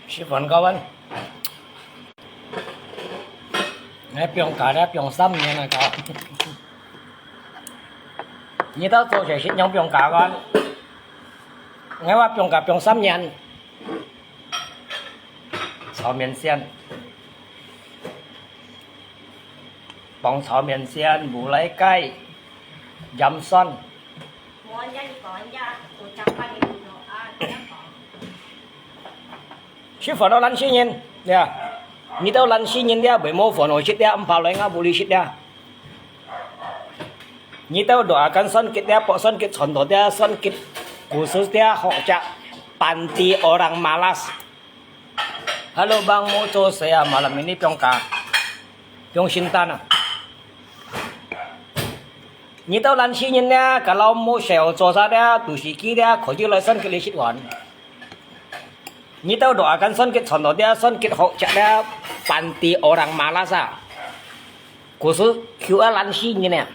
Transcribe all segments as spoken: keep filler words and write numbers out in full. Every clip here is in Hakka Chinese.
食飯个完。𠊎放假了，放三年了，搞。你兜做事係仰放假个？𠊎話放假放三年。炒麵線，放炒麵線，無來雞，鹽酸。 食飯都懶尸人，呀。你兜懶尸人了，會無飯好食了，毋怕來𠊎屋裡食了。你兜doakan Songket了，博Songket賺到了，Songket khusus了，學著panti orang malas。 Halo bang，無做事啊，malam ini放假，放聖誕啊。你兜懶尸人呢，kalau無事做啥了，肚屎飢了，可以來Songket裡食飯。你兜doakan Songket賺到了，Songket學著了，panti orang malas啊。Khusus hiuk啊懶尸人呢。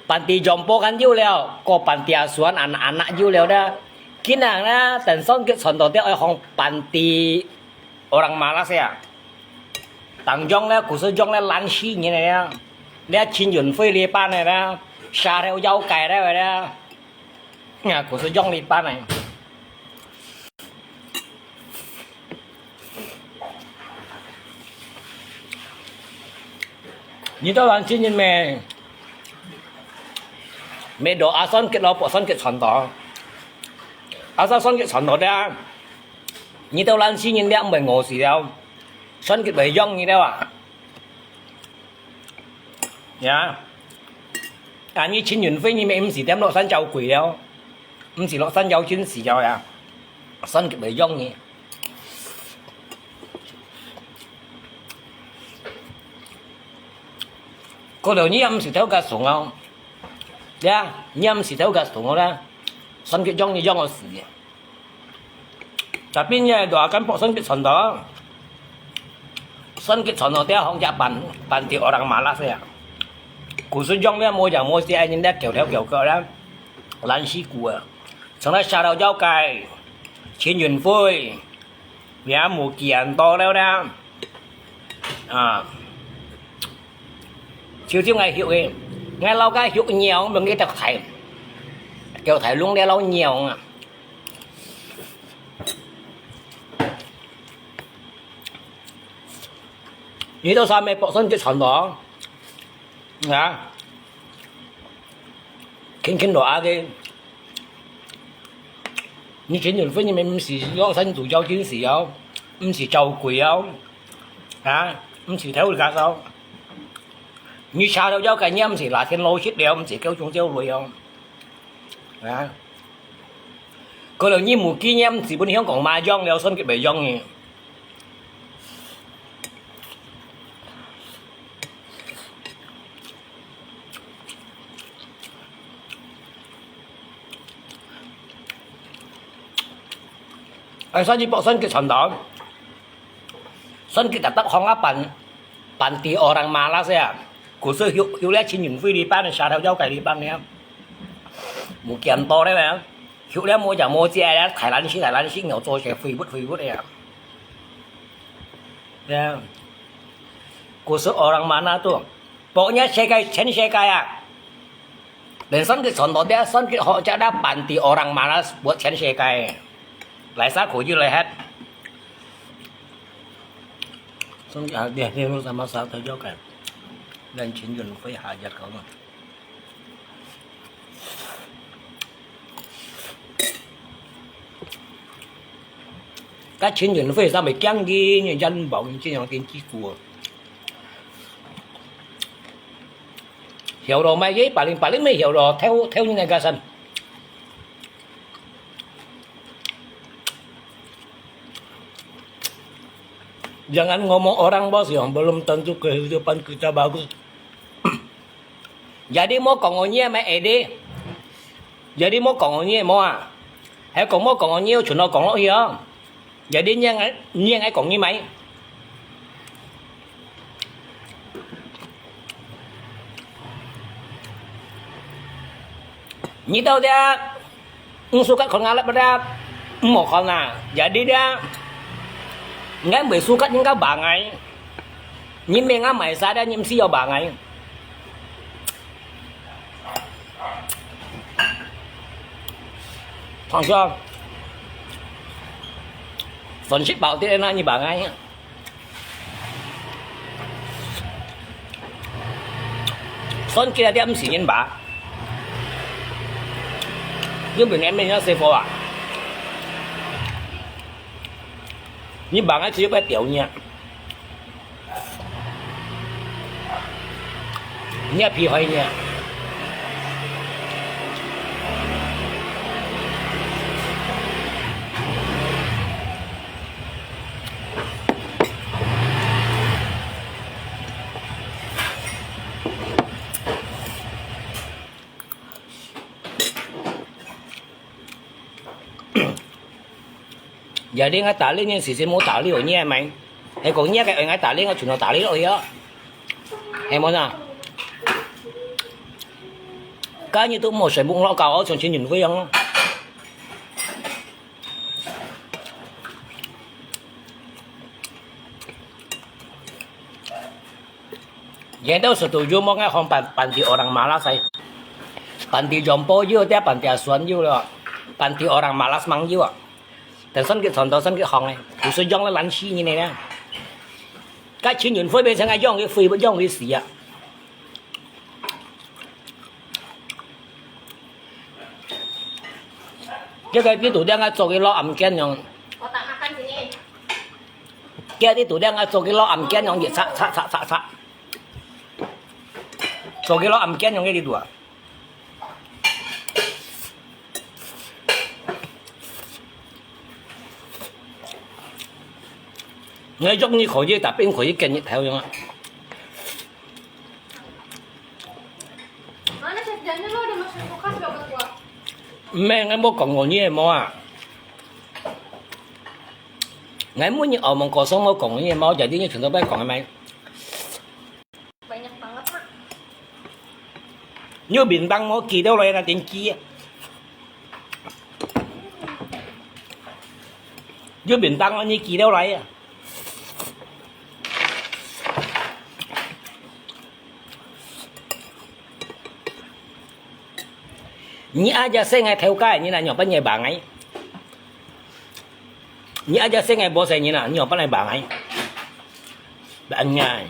Panti jompo kan有了，過panti asuhan anak-anak有了呢。今日呢，等Songket賺到了愛放panti orang malas啊。當中呢，khusus中呢，懶尸人呢，這陳雲輝這班呢，啥都要改了呢。啊，khusus中這班呢。 你兜懶尸人咩？Mê doa Songket lo，博Songket賺到。Asal Songket賺到了，你兜懶尸人了，毋會餓死了。Songket會養你了啊！呀，啊，你陳雲輝，你乜毋使踮落山走鬼了，毋使落山走精死了呀。Songket會養你。 Kalau你也毋使偷个送哦，呀，你也毋使偷个送哦啦，Songket養你養到死。Tapi你doakan博Songket賺到，Songket賺到，這行家辦，辦到orang malas呀。Khusus養了無樣無事，恁樣了，狗頭狗腳啦，懶尸牯啊，從來啥都要改，陳雲輝。 也無見到了啦。啊，就就𠊎畜个，𠊎老家畜鳥，問佢條大，條大龍咧老鳥啊。你到啥物博Songket賺到？啊？輕輕落下个。 你陳雲輝，你乜毋使落山做精死哦，毋使走鬼哦，啊，毋使偷个哦。你啥都要改，你毋使哪天老實了，毋使狗熊走雷哦，啊。可能你無經驗，只分香港麻將了，Songket袂養你。 哎，所以博Songket賺到，Songket逐逐行啊辦，panti orang malas啊，故所畜，畜了陳雲輝這班，啥都要改這班呢，無見到了咩？ 畜了無隻無隻了，大懶尸大懶尸，牛做事廢物廢物个啊。呀，故所orang mana tu，博若世界全世界啊，連Songket賺到了，Songket學著了，panti orang malas，博全世界。來啥可以來核。Songket啊，你你你sama satu juga，連陳雲輝下日講啊。 該陳雲輝上面講个，人家無人這樣電視劇啊。曉得咩？一百零八零咩曉得，偷偷人家个身。Jangan ngomong orang bos yang belum tentu kehidupan kita bagus. Jadi mau kong onyie mai ede. Jadi mau kong onyie mau ah. Hai kong mau kong onyie chun lo kong lo ya. Jadi nyeng ai nyeng ai kong ni mai. Ni tau dia. Ung sukat kon ngalap pada ung mokon na. Jadi dia ngai mui sukat ngai ka bangai. Ni meng a mai sa dia ni msi yo bangai. Thang siang. Phun sit bao ti na ni bangai. Son kira dia mesti nyen ba. Ni bing em nyen sefo ah. Ni bang ai siu pai tiau nya. Nya pi hoi nya. Jadi ngai tali ni sisi mu tali o ni mai. Hai kong ni ka ngai tali ngai chun tali lo ya. Hai mo na. Ka ni tu mo sai bung lo ka o chun chin yun fei yang. Yang tau setuju mo ngai hong panti orang malas ai. Panti jompo jiu dia panti asuan jiu lo. Panti orang malas mang jiu. Dan son kit son tau son kit hong ai. Ku su jong la lan si ni ne. Ka chin yun fei be sang ai jong kit fei jong kit si ah. Kaya kaya itu dia ngai cok ilo am kian yong. Kaya itu dia ngai cok ilo am kian yong ye sa sa sa sa sa. Cok ilo am kian yong ye di dua. Ngai jok ni kho ye tapi kho ye kian ye thau yong ah. Mana chef Daniel lo ada masuk kulkas gak buat gua? Meng ngai mo kong o ni mo ah. Ngai mo ni omong kosong mo kong o ni mo jadi ni chun tau pai kong mai. Banyak banget, Mak. Nyu bintang mo ki tau lai na tin ki. Nyu bintang ni ki tau lai ah. Ni aja se ngai theu kai ni na nyo pa ngai bangai. Ni aja se ngai bo se ni na nyo pa ngai bangai. Bangai.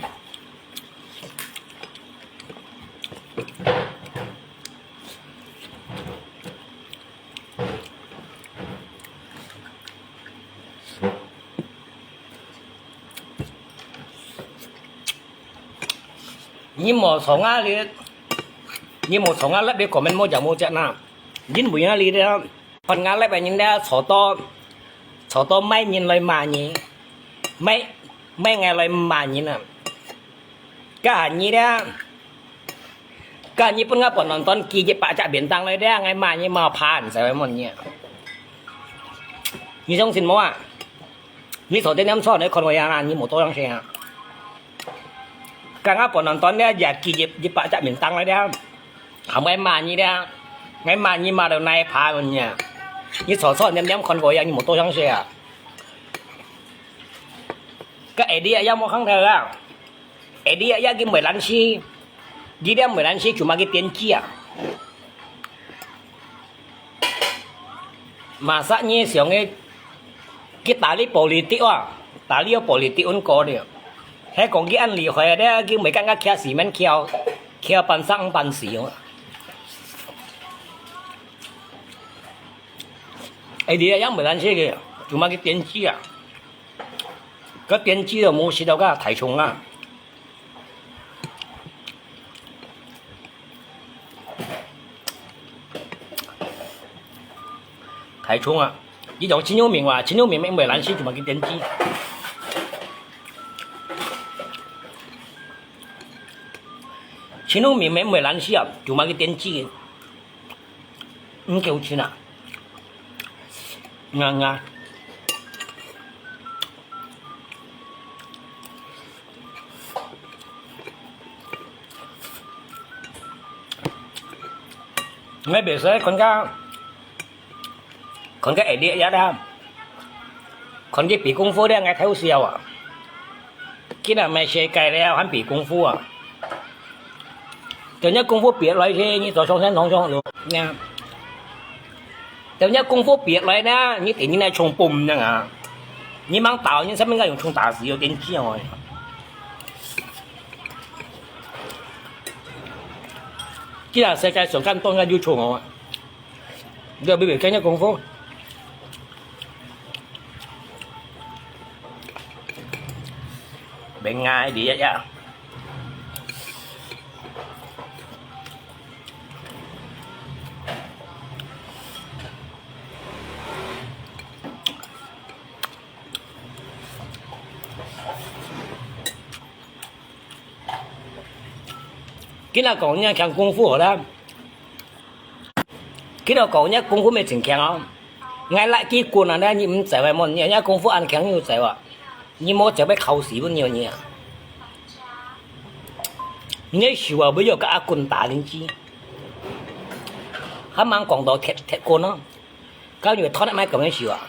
Ni mo song a li, ni mo song a lap li comment mo jang mo chat na. Jin bu ya li de, kon nga lap ni de, cho to, cho to mai nyin loi ma ni, mai, mai ngai loi ma ni na. Ka ni de. Ka你分我半兩段記憶百隻便當來，你愛買你莫怕，你知無？你，你相信無啊？你坐在念書，你看我樣啊，你無多樣式啊。Ka nga pon nonton dia ya ki jip jip pak cak bintang lah dia. Kamu ai mani dia. Ngai mani ma do nai pa punya. Ni so so niam niam kon ko ya ni mo to yang sia. Ka edi ya mo khang thai la. Edi ya ki mei lan si. Di dia mei lan si cuma ki tian ki ya. Masa ni siang e, kita li politik ah, tali yo politik un ko dia. He kong ki an li hoi dia, ki mei kan ka kia si men kia, kia pan sang pan si yo. Eh, dia yang mei lan si ke, cuma ki tian ki ah. Ka tian ki yo mo si dau ka tai chung ah. 太重啊！你講陳友明哇，陳友明毋會難死，就嘛去點擊。青龍面面袂難食啊，就買个電子个，毋夠清啊。啊啊。𠊎平時看个，看个系列呀啦，看个比功夫了，𠊎偷笑啊。今日乜世界了，還比功夫啊？等下功夫別來去，你做上山同上路呀。等下功夫別來呢，你等你來衝bomb呢啊！你忙打，你上面个用衝打死，有點叫哦。 今日世界上間當然有錯誤啊！你又袂跟人功夫，明啊，你呀呀！今日講人家強功夫好啦，今日講人家功夫乜真強哦。𠊎拉佢滾啊，你毋走啊，無人家功夫恁強，你有走啊？你無走，會烤死分你啊！你个手啊，會有个阿棍打進去，還吂講到鐵鐵棍哦。 搞你个頭那買講个笑啊！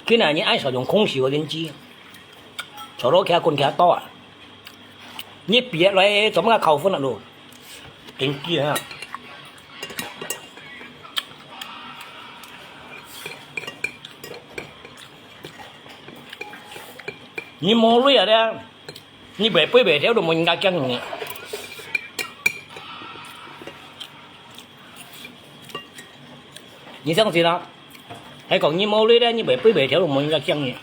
今日你愛少用空手个練習，坐落去啊，滾去啊，倒啊！你別來做麼个扣分啊咯？真機啊！你無鐳啊咧！ 你賣飛賣條都無人家驚你。你相信啊？還講你無鐳咧，你賣飛賣條都無人家驚你。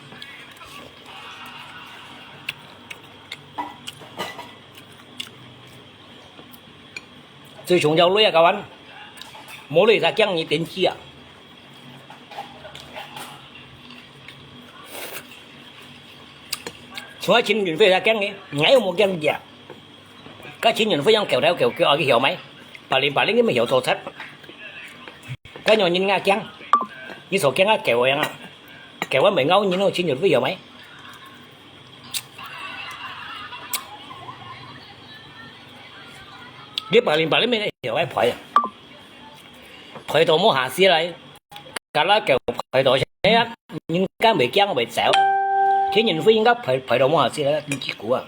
最重要鐳啊，各位，無鐳才驚你點擊啊！ 像該陳雲飛也驚个，𠊎又無驚佢啊。該陳雲飛樣狗頭狗腳啊，佢曉買，白領白領佢乜曉做賊。該樣人啊驚，你所驚啊狗樣啊，狗啊袂咬人哦，陳雲飛曉買。你白領白領乜曉買牌啊，牌都無下市來。 該拉狗排到先啊，人家袂驚袂走。陳雲飛應該排排到無下去了，你去估啊！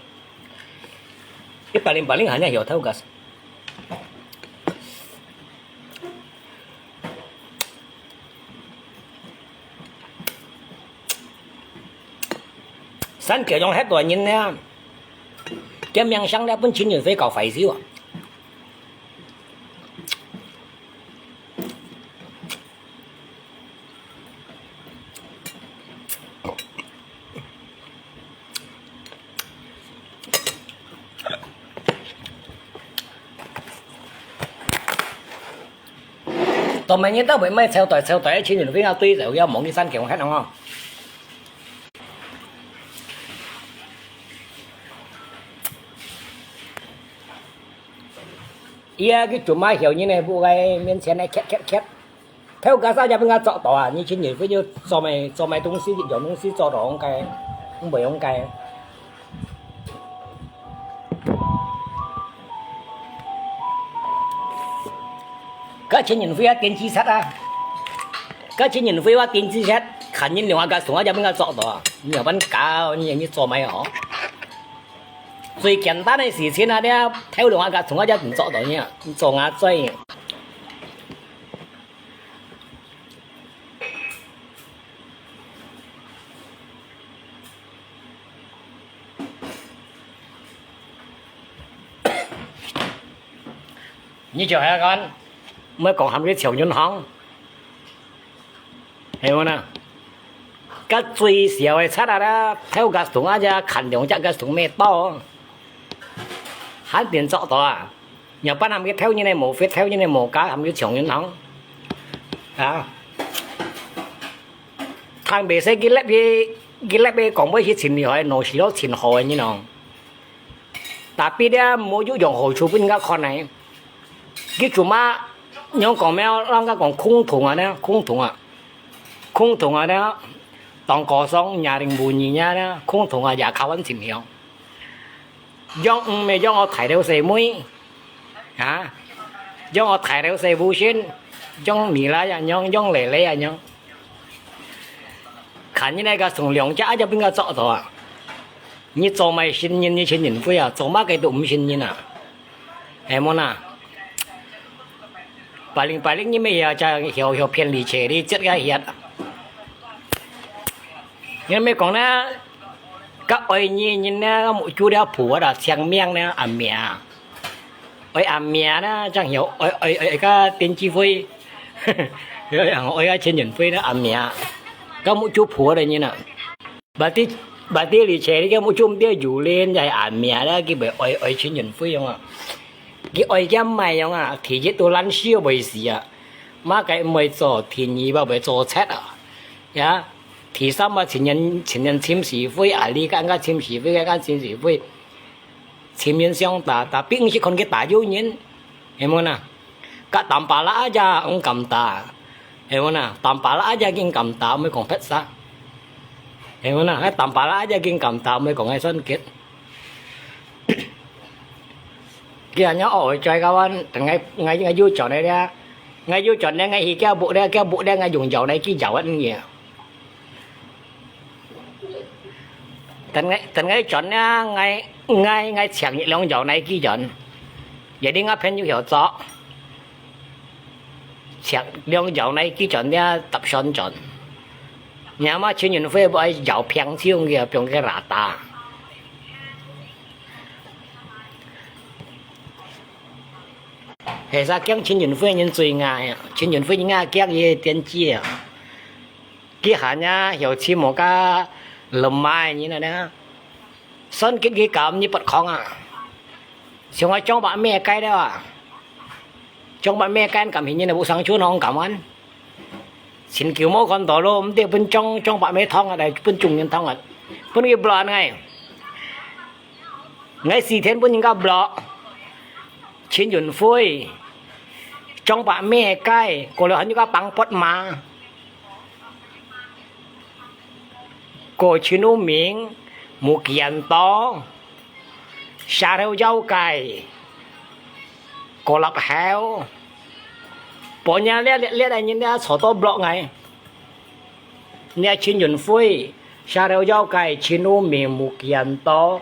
一百零八零還要有偷个。三九用遐大人呢，叫名聲了，分陳雲飛搞壞手啊！ 當然人都會買超大超大个錢，人非要對手，要望你三千塊哦。伊啊，佢做麼曉人呢？屋个面前呢，鉸鉸鉸。 頭家儕也分佢捉到啊！你今日分佢做麼做麼東西，一樣東西捉到往該，毋會往該。該陳雲飛啊，電視賊啊！該陳雲飛啊，電視賊，看人另外个同學也分佢捉到啊！你有分搞，你你做麼哦？最簡單个事情啊，你啊，偷另外个同學也毋捉到你啊，你做麼罪？ 你就係講，毋好講喊佢搶銀行，係無呢？該最小个賊啊啦，偷个同啊，就看中隻个同咩刀，還變捉到啊！ 若班喊佢偷人个無法，偷人个無價，喊佢搶銀行。啊！趁袂使佢擸去，佢這擺講話係盡厲害，腦屎都盡好个，你喏。Tapi咧，無有用好處分人家看呢。佢做麼，仰講咩，人家講空洞啊呢，空洞啊，空洞啊呢，當高尚，nhà đình無二nhà呢，空洞啊，也靠穩盡了。 仰毋係仰𠊎大頭細妹，啊？仰𠊎大頭細妹先，仰你啦呀，仰，仰你咧呀，仰。看你那個從兩隻，啊，就變個做到啊。你做麼信任你陳雲輝啊？做麼个都毋信任啊？係無呐？Paling-paling你乜曉，曉，曉騙你，切你，這個曉。你乜講呢？ 該愛你人呢，目珠了普啊，青面呢，阿明。愛阿明呢，正有愛，愛，愛，愛个電視會，愛个陳雲輝呢，阿明。該目珠普的人啊。Berarti，berarti你切你个目珠毋得有咧，就係阿明呢，佢會愛，愛陳雲輝樣啊。佢愛佢買樣啊，第一都爛笑袂死啊。麼个毋會做，第二嘛會做賊啊。 呀，第三啊，情願，情願尋是非，啊，你敢敢尋是非，敢尋是非，情願相打，tapi毋識看佢打有人，係無呐？Ka tampalak aja，毋敢打，係無呐？Tampalak aja佢毋敢打，毋會講別儕，係無呐？Ka tampalak aja佢毋敢打，毋會講係算結。 佢恁樣學會嘴个話，𠊎，𠊎，𠊎有轉來咧，𠊎有轉咧，𠊎去叫屋咧，叫屋咧，𠊎用搖來去搖啊，你。等𠊎，等𠊎轉咧，𠊎，𠊎，𠊎請一兩搖來去轉，也令𠊎朋友曉做，請兩搖來去轉咧，搭算轉。你阿媽陳雲輝不愛搖平手个，放个拉打。 係啥驚陳雲輝人追𠊎啊？陳雲輝人啊，驚佢電視啊。佢還啊，曉尋無个人買人啊呢。算佢，佢搞你不空啊。像𠊎張伯咩該了啊。張伯咩該敢係人啊，不上去啷敢啊？ 盡久無看到咯，毋知分張，張伯咩燙啊，來分眾人燙啊，分佢block𠊎。𠊎四天分人家block。陳雲輝，張伯咩該，過來還有個幫幫忙。過陳屋明，無見到。 Syahril Yao Kai，過立口，把人這列列个人這坐到block𠊎。這陳雲輝，Syahril Yao Kai，陳屋明無見到，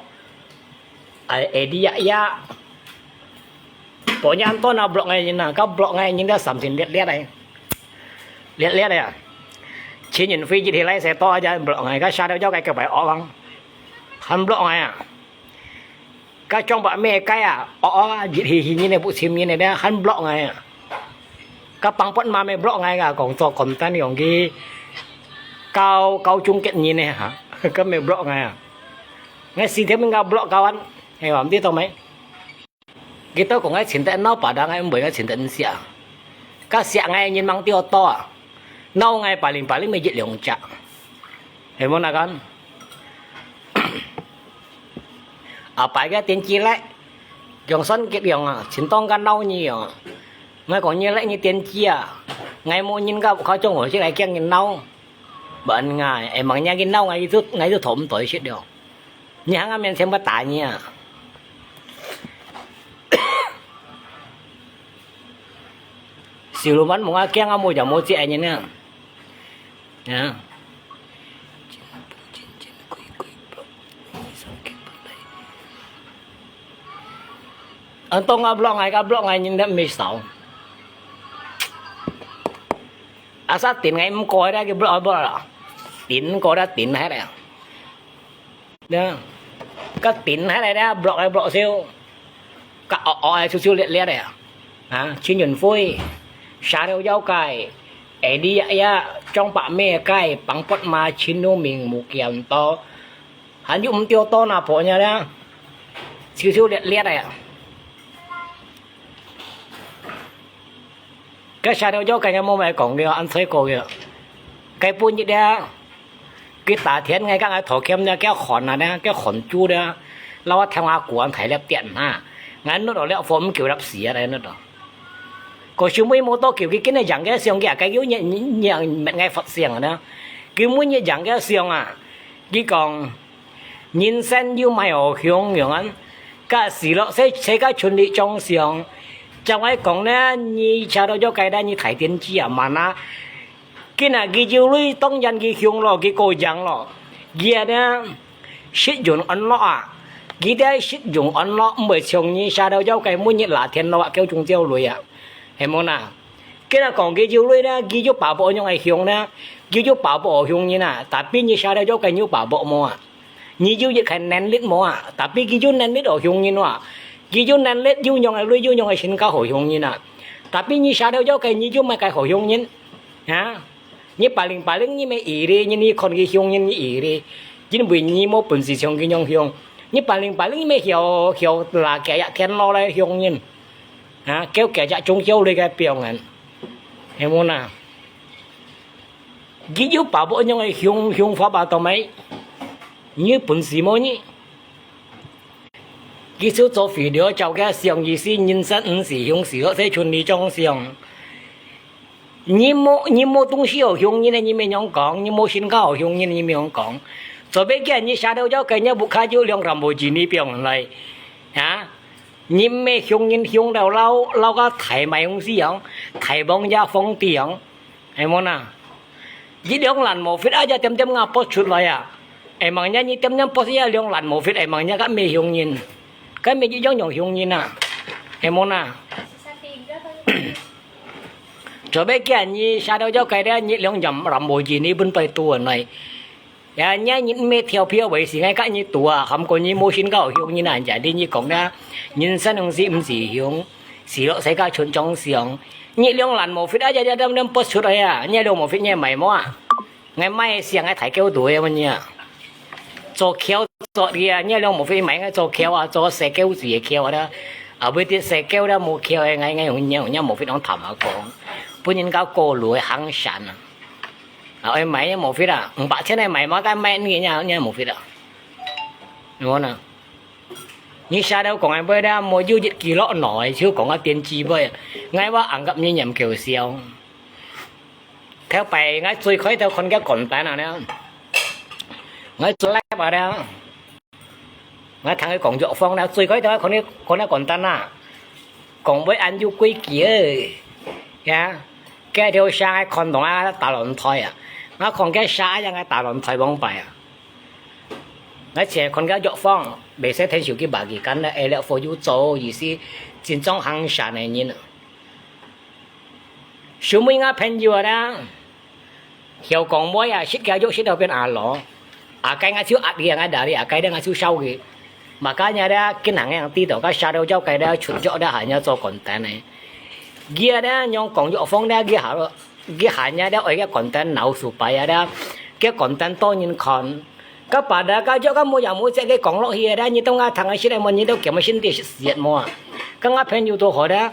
哎，Edi Yahya，把人到那block𠊎人啊，該block𠊎人這三千列列个，列列个啊。陳雲輝一起來勢到啊，block𠊎，該Syahril Yao Kai个白惡王，還block𠊎啊。 該張伯咩該啊，哦哦，一起去人个屋尋人个咧，還block𠊎啊。該幫幫忙乜block𠊎啊，講做content用佢搞，搞中間人个哈，該乜block𠊎啊。𠊎四條命該block搞完，係話毋知道咩？佢都講𠊎尋得鬧，把人𠊎毋會，𠊎尋得毋惜啊。該惜𠊎人吂多多啊，鬧𠊎巴零巴零乜一兩隻，係無那個？ 阿伯个電視咧，用算結樣啊，盡當个鬧熱啊。𠊎講你咧，你電視啊，𠊎無人家屋下種，𠊎先來驚人鬧。Bạn𠊎，哎，emangnya佢鬧𠊎，佢就，𠊎就同毋對食了。你行啊面前不打你啊。 Siluman mung aking amo jamo ci anya na. Ya. Anto nga block ngai ka block ngai nyin da mi sao. Asa tin ngai mko da ki block block la. Tin ko da tin hai da. Đó. Có tỉnh hay này đó, block này block siêu. Có ọ ọ này siêu siêu liệt liệt này. Hả? Chiến Duyên Phúi, Sa Rêu Giao Cai, Ê Đi Yạ Yạ, Trong Bạ Mê Cai, Păng Pốt Ma, Chiến Nô Mìn, Mù Kiền Tô. Hả, như mục tiêu tô nào phổ nhá đó. Siêu siêu liệt liệt này. Cái Sa Rêu Giao Cai cái mô mày cổng kìa, ăn thấy cô kìa. Cái bún như đá. 佢打天，𠊎講𠊎頭殼呢，佢寒啊呢，佢寒住呢，摎𠊎聽下古安大粒點哈，𠊎搦到了火毋夠粒時啊，來搦到。個小妹無多久，佢今日樣个相，佢啊，佢又熱熱熱，𠊎發相啊呢，佢每日樣个相啊，佢講，人生有麼个雄樣啊？該時落世，世界春里長相，正愛講呢，你車到咗該單，你大電視啊，慢啊。 今啊，佢有鐳當然佢雄咯，佢過贏咯。佢啊呢，食用安樂啊，佢在食用安樂，毋會像你下頭要該每日拿天咯啊，叫中招鐳啊，係無呐？今啊講佢有鐳呢，佢有把握樣个雄呢，佢有把握雄人啊，tapi你下頭要該有把握無啊？ 你有一個能力無啊？Tapi佢有能力好雄人哇！佢有能力有樣个鐳，有樣个身高好雄人啊！Tapi你下頭要个，你有麼个好雄人？啊？你八零八零，你乜iri，你你看佢雄人，你iri，因為你無本事像佢樣雄。你八零八零，你乜曉曉拉佢呀，天老來雄人，啊？叫佢只中小類个表人，係無呐？ 佢有把握樣个雄雄法把到咩？你有本事無呢？佢就做肥料，照个想意思，人生毋係雄，係落世春里長相。你無你無東西好雄人呢，你乜樣講？你無身高好雄人，你乜樣講？做咩个？你下頭要个，你屋下有輛Lamborghini表人來，啊？你乜雄人雄到老老个大買東西樣，大房也皇帝樣。 係無呐？一兩爛毛fit啊，一點點啊，剝出來啊！係望呀，你點點剝一兩爛毛fit，係望呀，該乜雄人，該乜一樣樣雄人啊！係無呐？做咩个？你下頭要个咧，一兩樣爛毛衣，你本擺多來。 呀，你人毋係跳票位，係𠊎甲你賭啊，喊過你無身高雄人啊，人家你你講啦，人生毋係毋係雄，係落世界春長相。你兩爛毛fit啊，一一兩兩剝出來啊，你兩毛fit你買無啊？𠊎買想𠊎大狗肚个問你啊，做狗做个啊，你兩毛fit買𠊎做狗啊，做細狗子个狗啊啦，啊，毋得細狗啦，無狗个，𠊎𠊎用用用毛fit當談啊講，分人家過路个行山啊。 啊，愛買也無fit啊，五百千來買嘛，該買你也也無fit啊。係無呢？你下頭講个話啦，無有一句落腦个，就講个電子話。𠊎話硬甲你念搞笑。頭擺𠊎最開頭看个content啊呢，𠊎最live啊呢。 𠊎聽佢講藥方啦，最開頭看佢講个content啊，講會恁有規矩个，呀，該條聲个看懂啊，打輪胎啊，𠊎看該聲啊，𠊎打輪胎往擺啊。𠊎前看該藥方，袂使聽手機把佢幹了，哎了，佛有做，意思，真正行善个人啊。 Sumui𠊎朋友啊啦，曉講話啊，識个肉識到變阿羅，啊該𠊎就壓力啊，𠊎打理啊，該咧𠊎就燒佢。Makanya咧，今行樣知道，該下頭照該咧出藥咧，還要做content呢。佢啊咧，用講藥方咧，佢下，佢還要咧，愛个content鬧出擺啊咧，个content多人看。該把咧，該藥該無影無跡个講落去啊咧，你當𠊎聽个識个無，你都根本心底識死个無啊。該𠊎朋友都好咧，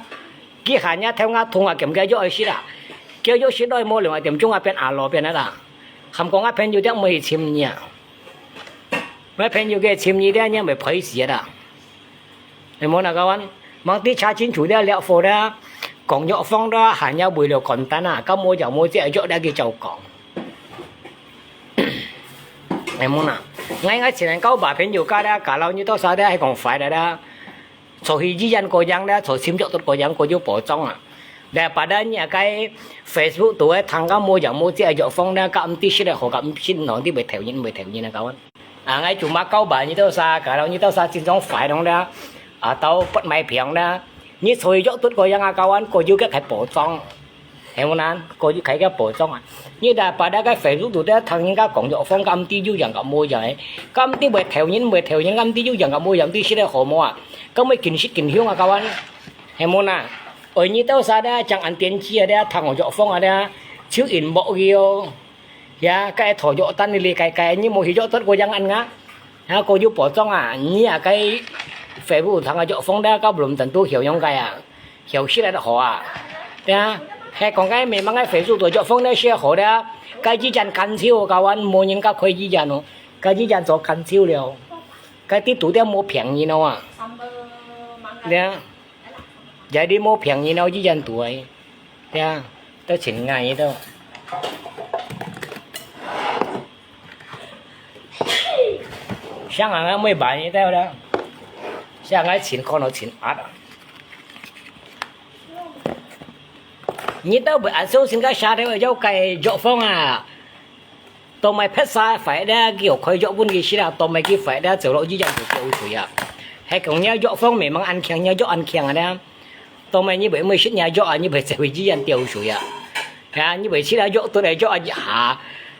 佢還也偷𠊎同𠊎兼个約愛食啊，叫約食來無兩個點鐘啊，變阿羅變个啦。還講𠊎朋友兜毋去尋你啊，𠊎朋友个尋你兜，你毋會賠死个啦。係無那個玩？望知查清楚了，了後了，講藥方了，還也為了content啊，該無有無這約了佢照講。係無啦？𠊎𠊎前兩個把朋友家了，搞到你到啥的還講壞了啦。 坐去醫院過樣咧，坐診所都過樣，過有保障啊。Daripada你啊，該Facebook肚个聽个無影無跡个藥方咧，甲毋知食了好，甲毋知喏，你會頭暈，會頭暈啊，kawan。啊，𠊎cuma告白你兜啥，kalau你兜啥真正壞啷咧，啊，到不買病咧，你坐去藥都過樣啊，kawan，過有个還保障。 係無難，過去開个保障啊。你daripada該Facebook肚底聽人家講藥方，甲毋知有影甲無影个，甲毋知會頭暈，會頭暈，甲毋知有影甲無影，毋知食了好無啊？甲會緊食緊凶啊，kawan。係無難，愛你兜啥咧，正恁電子啊咧，聽我藥方啊咧，就inbox佢哦。Ya，該拖藥單哩哩該該，你無去藥單過樣恁啊？啊，過有保障啊，你啊該Facebook聽个藥方咧，甲belum tentu曉用个啊。 曉食了好啊。對啊，係講該memang該Facebook肚藥方咧食好咧，該醫院關照，教官，無人敢開醫院哦，該醫院做關照了，該地圖點無病人哦啊。對啊，jadi無病人哦，醫院都係，對啊，都真危都。像恁樣會辦得到啦，像恁樣情況都真惡啊。你都會恁相信該社頭有該藥房啊？ 都賣別儕壞咧，佢有開藥分佢食啊，都賣佢壞咧，走落醫院就吊水啊。係講若藥房毋係恁慶，若藥恁慶啊咧，都賣你會毋會食若藥啊，你會走去醫院吊水啊。啊，你會食啊藥，倒來藥啊，一下，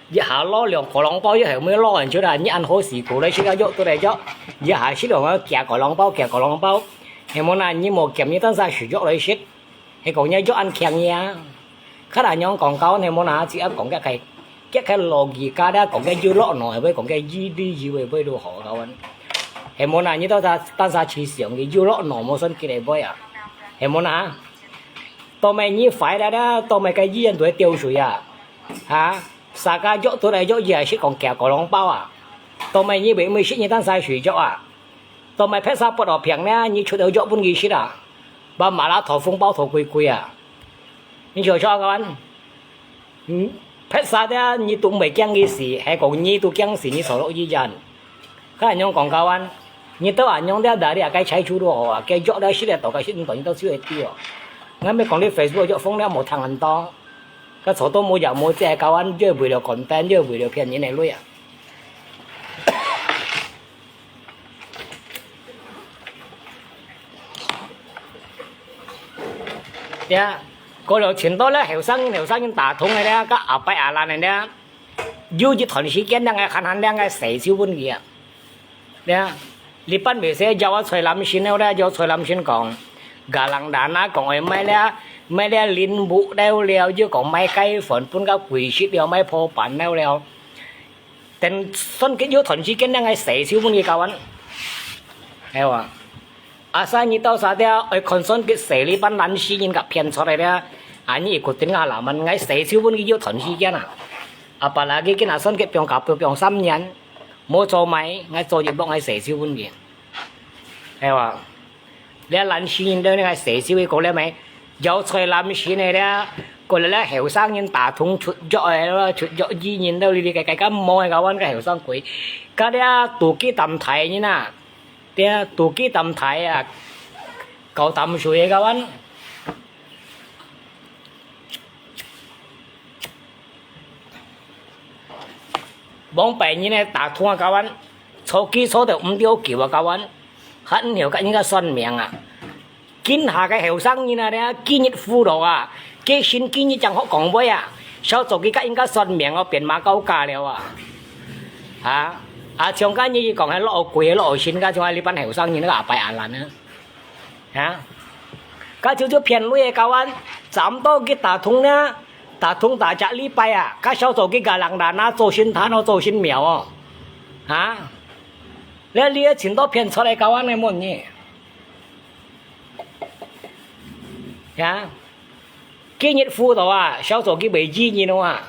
一下攞兩個零包，一下毋會攞完出來，你恁好時過來食啊藥，倒來藥，一下食兩個，幾個零包，幾個零包，係無啦，你無減，你單儕食藥來食。 係講若藥恁慶呀。較難樣講教官係無啦，只要講个，个，个logika咧，講个有落腦，會講个有理有个，會都好教官。係無啦，你到時單儕去想个有落腦，無算幾个會啊。係無啦，到尾你壞了咧，到尾个醫院都會吊水啊。哈，啥个藥都來藥，也係講幾個零包啊。到尾你會毋會食你單儕食藥啊？ 都賣別儕發到病咧，你出到藥分佢食啊，把麻辣燙、紅包燙貴貴啊。你笑笑看，嗯，別儕咧，你都毋會驚佢死，係講你都驚死，你坐落醫院。該恁樣講教官，你都恁樣咧，哪裡啊，該採取都好啊，該藥咧食咧，到該食毋到，你都只會丟哦。𠊎毋係講你Facebook藥房咧，無聽恁多，該坐到無藥無遮，教官，又為了content，又為了騙人个鐳啊。 呀，過了盡多咧，後生人、後生人打通个咧，甲阿伯阿蘭个咧，有一段時間，兩个閒閒，兩个洗手分佢啊。呀，你班袂使邀啊，蔡南信了咧，邀蔡南信講，galang dana講愛賣咧，賣咧林木了了，又講賣雞粉分甲貴息了，賣破板了了。 等算佢有段時間，兩个洗手分佢教官。係哇。Asal你到時咧，愛看算佢洗哩班爛死人甲騙出來咧，啊，你一個等下啦，問𠊎洗手分佢有段時間啊。Apalagi佢若算佢放假放三年，無做賣，𠊎做一落𠊎洗手分佢。係哇。 這爛死人兜，你个洗手个過來咩？有菜爛死个咧，過來咧後生人打通出藥个咯，出藥醫人兜，哩哩个个个無个，甲阮个後生鬼，甲這肚飢擔大人啊，這肚飢擔大啊，九擔歲个甲阮。 往擺人个打通啊，教官，坐機坐到毋著久啊，教官，還毋曉甲人家算命啊。今下个後生人啊，這今日富了啊，佢信今日正好講話啊，少做佢甲人家算命哦，變馬高價了啊。啊，啊，像今日講，還落貴，落新，甲像你班後生人个阿伯阿蘭啊。 哈？該就就騙鐳个教官，差毋多佢打通呢，打通大隻禮拜啊，該少做佢个人啦，那做神壇哦，做神廟哦。哈？你你个盡多騙出來教官个問你。哈？今日輔導啊，少做佢袂意義哦啊。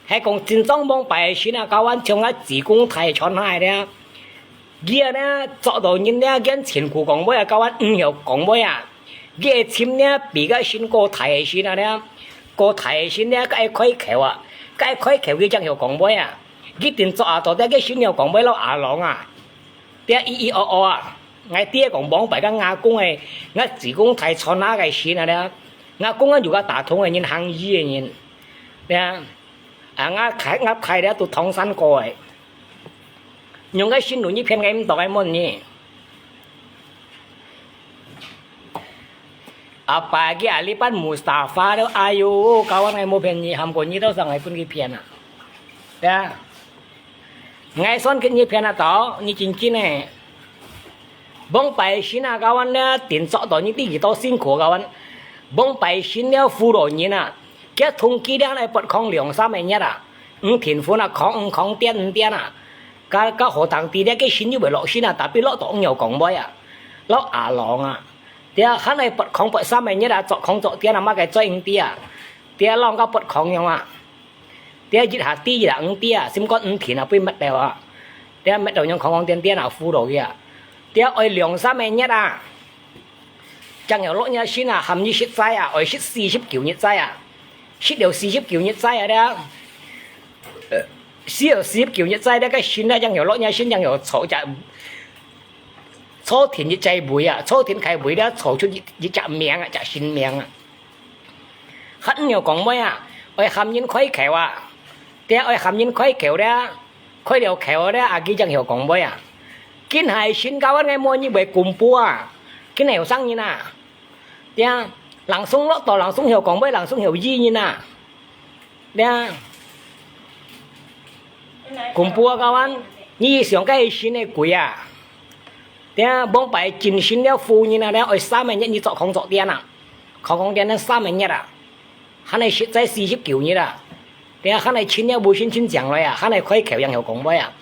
係講真正往擺个神啊，教官像𠊎姊公大傳下个咧，佢啊咧，捉到人咧，見前古講話啊，教官毋曉講話啊，佢个尋咧，比个神過大个神啊咧，過大个神咧，該開口啊，該開口佢正曉講話啊，佢定捉啊到底个神曉講話摎阿郎啊，這咿咿哦哦啊，𠊎爹講往擺个阿公个，𠊎姊公大傳下个神啊咧，阿公啊有个打通个人，行醫个人，對啊。 啊，𠊎大，𠊎大了都唐山過个。用个心路你騙个毋到个問你。阿爸佢啊，你班Mustafa了，哎喲，教官个無騙你，喊過你到上海分佢騙啊。對啊。 𠊎算佢你騙得到，你真真个。往擺神啊，教官咧，定捉到你知幾多辛苦，教官。往擺神了，輔導人啊，佢通知了來發空兩三個月啊，毋停分啊，空毋空，電毋電啊。甲，甲學堂知咧，該神又會落神啊，tapi落到毋曉講話啊，落阿郎啊。對啊，還來發空發三個月啊，捉空捉電啊，麼个做毋知啊。對啊，摎甲發空樣啊。這一下滴一下五滴啊，心肝五停啊，分搣掉啊。這搣到樣空空癲癲啊，浮落去啊。這愛兩三個月啊，正有落若身啊，含你食齋啊，愛食四十九日齋啊，食了四十九日齋啊，這，呃，食了四十九日齋，這个身啊，正有落若身，正有坐隻，坐定一隻位啊，坐定開位了，坐出一，一隻命啊，隻新命啊。 還毋曉講話啊，愛喊人開口啊，這愛喊人開口咧，開了口咧，啊，佢正曉講話啊。今下新教案个每日會公布啊，今下有生人啊，這，人送落到，人送曉講話，人送曉醫人啊，這，公布啊，教案，你想該新个鬼啊，這，往擺精神了夫人啊，這愛三個月你做工作店啊，工作店呢三個月啊。 還係食齋四十九日啊，等下還係親了無心情講來啊，還係開口樣曉講話啊。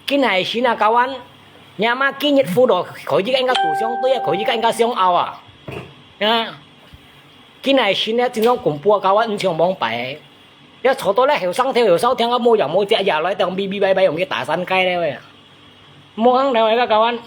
今下新啊，教案，若媽今日輔導可以跟人家做相對啊，可以跟人家相拗啊。啊，今下新啊，真正公布啊，教案，毋像往擺。你坐到咧後生頭，後生聽啊，無樣無隻，也來當嗶嗶拜拜，用去打三街咧喂啊。無行了，該教案。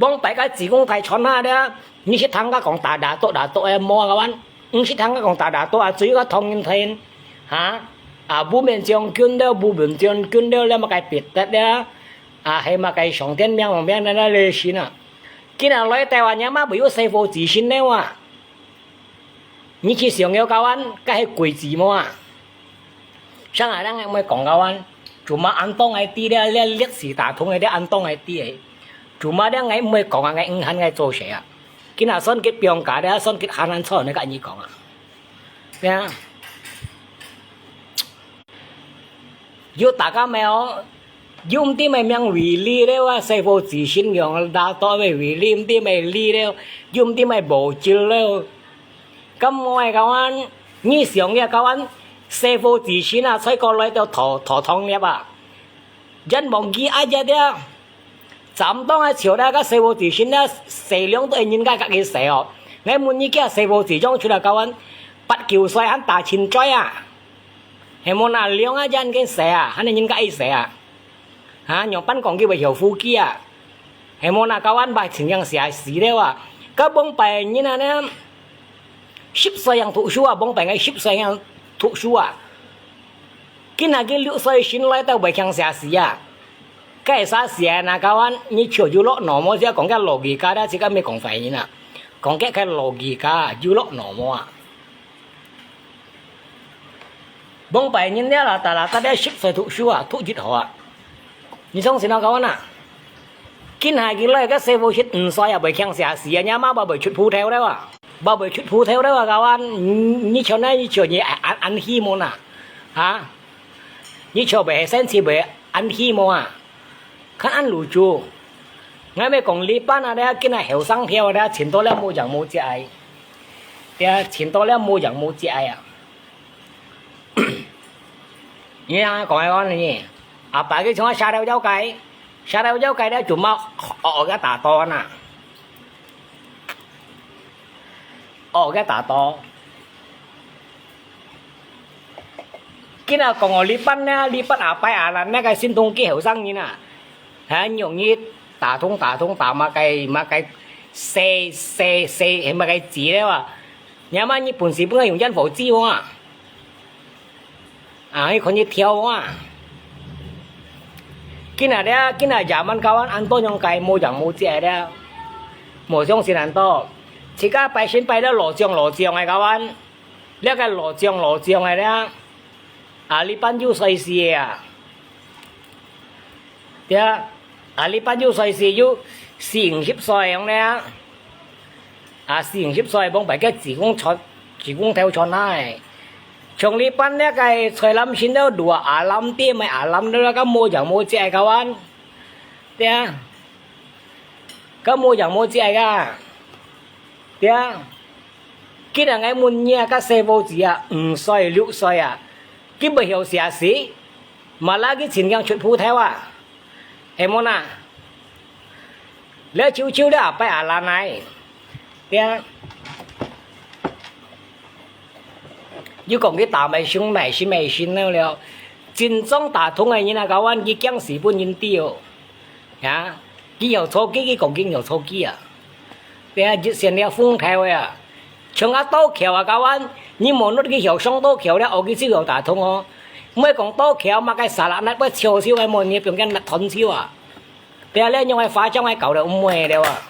往擺个子宮大穿下咧，你識聽个講打打剁打剁个無啊，教案？你識聽个講打打剁啊，最个唐人天，哈？啊，烏面將軍了，烏面將軍了，了麼个彼得了，啊，係麼个上天命王命了，了，了，神啊。今下來台灣人嘛，會有細伙子神了啊。 你去想要教案，該係鬼子無啊？像啊，人𠊎毋會講教案，cuma恁多𠊎知咧，這歷史打通个，這恁多𠊎知个。Cuma這𠊎毋會講啊，𠊎毋喊𠊎做事啊。今下算佢放假咧，算佢閒閒坐，你跟你講啊。對啊。 有大家咩哦？有毋知咩名為例了啊，細伙子信仰，大多咩為例，毋知咩例了，有毋知咩無救了。咁𠊎个教案，你想个教案，細伙子信啊，在過來到討，討糖業啊，人忘記啊，這這。 站當个潮咧，該細伙子信咧，細量都係人家家己細哦。𠊎問你，該細伙子養出來教案，八九歲還打親嘴啊？係無哪量啊，人个細啊，還係人家愛細啊？哈，仰般講佢會曉呼吸啊？係無哪教案，把親人寫死了啊？該往擺人啊呢，十歲樣讀書啊，往擺𠊎十歲樣讀書啊。 今下佢六歲新來到會強寫字啊。該寫字啊，那教案，你就有落腦無？只講个logika啦，自家毋係講壞人啊。講个个logika，有落腦無啊？往擺人了啦，大啦，大家十歲讀書啊，讀一學啊。你相信啊，教案啊？今下佢來个細伙十五歲啊，會強寫字啊，若媽會出葡萄了啊。 會會出葡萄了啊，教案，你，你像呢，你像你恁，恁，恁希望啊？哈？你像會生氣會恁希望啊？看恁路做。𠊎乜講這班啊，這今下後生票啊，這錢多了無樣無隻愛。這錢多了無樣無隻愛啊。 你啊，講來講去，阿爸佢從下下了妖怪，下了妖怪咧，就嘛學个打刀呐，學个打刀。今日講我呢班呢，呢班阿伯阿蘭那個新同居後生人啊，很容易打通打通打麼个麼个，細細細麼个字了啊！你阿媽你本事不能用煙火機哇！ 啊，你看你跳啊！今日咧，今日夜晚教案恁多樣个無樣無隻咧，無相信恁多。自家拜神拜了老將老將个教案，這個老將老將个咧，啊，你班有衰事个啊！ 對啊，啊，你班有歲時有四五十歲樣咧啊，啊，四五十歲往擺个子宮穿，子宮頭穿下个。像你班那個菜籃心頭肚啊，阿lâm爹，買阿lâm了，該無樣無隻个教案，對啊，該無樣無隻个，對啊。今日𠊎問你啊，該細伙子啊，五歲六歲啊，佢毋曉寫字， 嘛拉佢盡量出葡萄啊，係無哪？這就就這阿伯阿蘭來，對啊。又講佢打麼个凶，麼个凶，麼个凶了了，真正打通个人啊，教官佢驚死分人丟。啊，佢曉坐機，佢講佢曉坐機啊。對啊，一線了風頭个啊。像啊倒橋啊，教官，你無落去曉上倒橋了，後佢就曉打通哦。毋係講倒橋，麼个沙拉，那會笑笑个，無你放佢那斷手啊。 對啊，這樣个花招愛教了毋會了啊。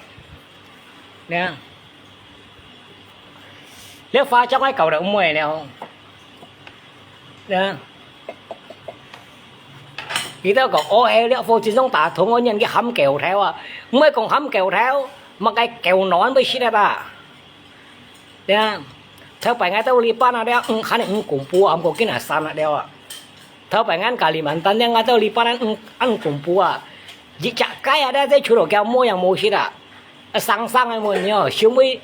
對啊，這花招愛教了毋會了。對啊。佢兜講，哦，係，這火箭筒打通，𠊎人去喊狗頭啊。毋係講喊狗頭，麼个狗卵會食得啊。 對啊，頭擺𠊎兜禮拜啊，這五，還係五公婆啊，毋過今下散啊了啊。頭擺𠊎Kalimantan這，𠊎兜禮拜啊，五，五公婆啊，一隻雞啊，這，這除了叫無樣無食啊，啊，生生个問哦，小妹，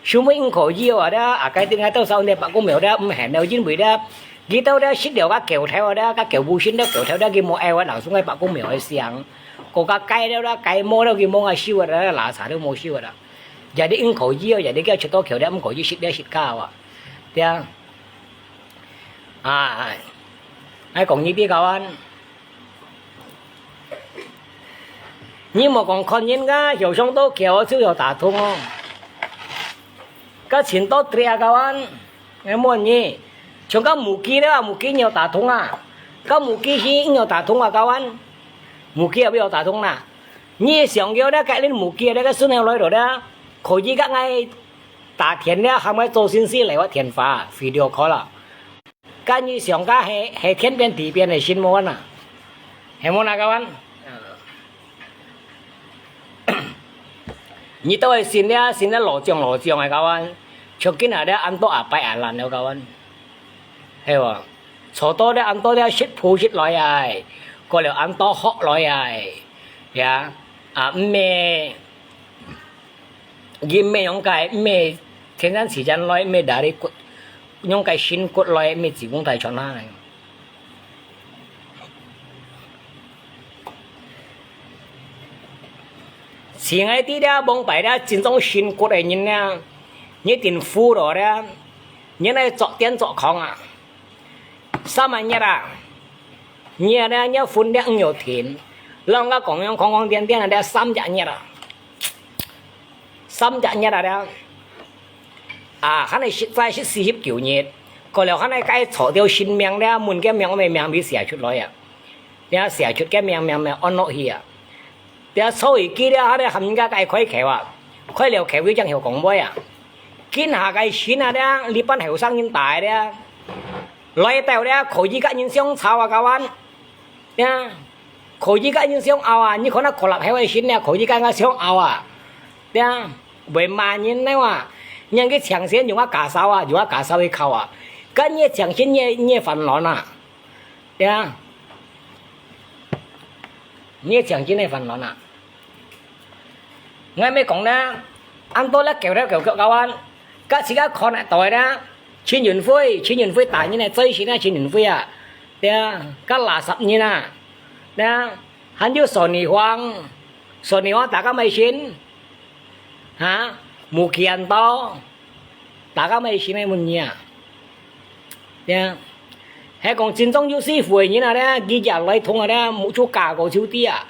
小妹毋可以哦，這，啊，該陣𠊎兜燒這伯公廟這，毋肯了，因為這，佢兜這食了个狗頭啊，這，个狗脯心這，狗頭這，佢無愛啊，人送个伯公廟个香，個个雞了，這，雞毛了，佢無愛收啊，這，垃圾都無收啊。 也你毋可以哦，也你叫出到口了，毋可以食了食家哦。對啊。啊，哎，講你知教官，你莫講看人家，曉上到口就曉打通哦。該尋到對啊，教官，𠊎問你，像該母雞了，母雞你曉打通啊？該母雞係你曉打通啊，教官？母雞也會曉打通啦。 你想要這个恁母雞這个孫仔來到這，可以佮𠊎打電了，喊𠊎做先生來我電話，video call啦。該你想該係，係天邊地邊个新聞啊，係無哪个灣？你都係信了，信了老將老將个教官，像今下這恁多阿伯阿蘭了教官，係無？坐到這恁多這識譜識來啊，過了恁多學來啊。 呀，啊，毋係，佢毋係用該，毋係天生自然來，毋係dari骨，用該新骨來，毋係子宮帶傳下來。親愛的，這往擺這真正新骨个人呢，你一定服了這，你來做電做工啊。 三個月啊，你啊，你啊，你啊，分量毋要停，讓我講講講講點點啊，你啊，三隻月啊，三隻月啊，你啊，啊，還係實在係四十九日，過了還係該坐條性命咧，問个命，命，命，命，命寫出來啊，你啊，寫出个命，命，命，按落去啊。 這坐飛機了，還得喊人家該開口啊，開了口佢正曉講話啊。今下个新啊，這，這班後生人大个這，來到這，可以佮人相吵啊，教官。這，可以佮人相拗啊，你看那國立後个新呢，可以佮人相拗啊。這，會罵人个哇，人个強先用啊家嫂啊，用啊家嫂去敲啊，跟你強先你，你煩惱啊。 呀，你个強勁个煩惱啊！𠊎乜講呢，恁多咧狗頭狗腳教官，甲自家看得到个呢，陳雲輝，陳雲輝大人个最新啊，陳雲輝啊，對啊，甲垃圾人啊，對啊，還有索尼黃，索尼黃大家乜信？哈？無見到。 大家乜信个問你啊？對啊，係講真正有師傅个人啊咧，佢也來通啊咧，目珠加高就知啊，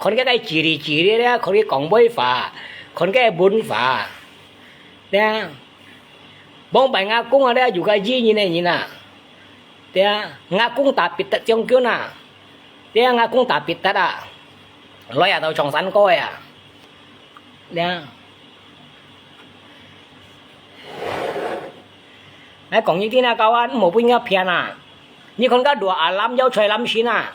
看佢个嘰哩嘰哩咧，看佢講話法，看佢个文法，對啊。往擺阿公啊咧，有个醫人个人啊，對啊，阿公打必得將軍啊，對啊，阿公打必得啊，來啊到長山哥个啊，對啊。 𠊎講你聽啊，教官，莫分人騙啊！你看該羅阿蘭要出來濫信啊！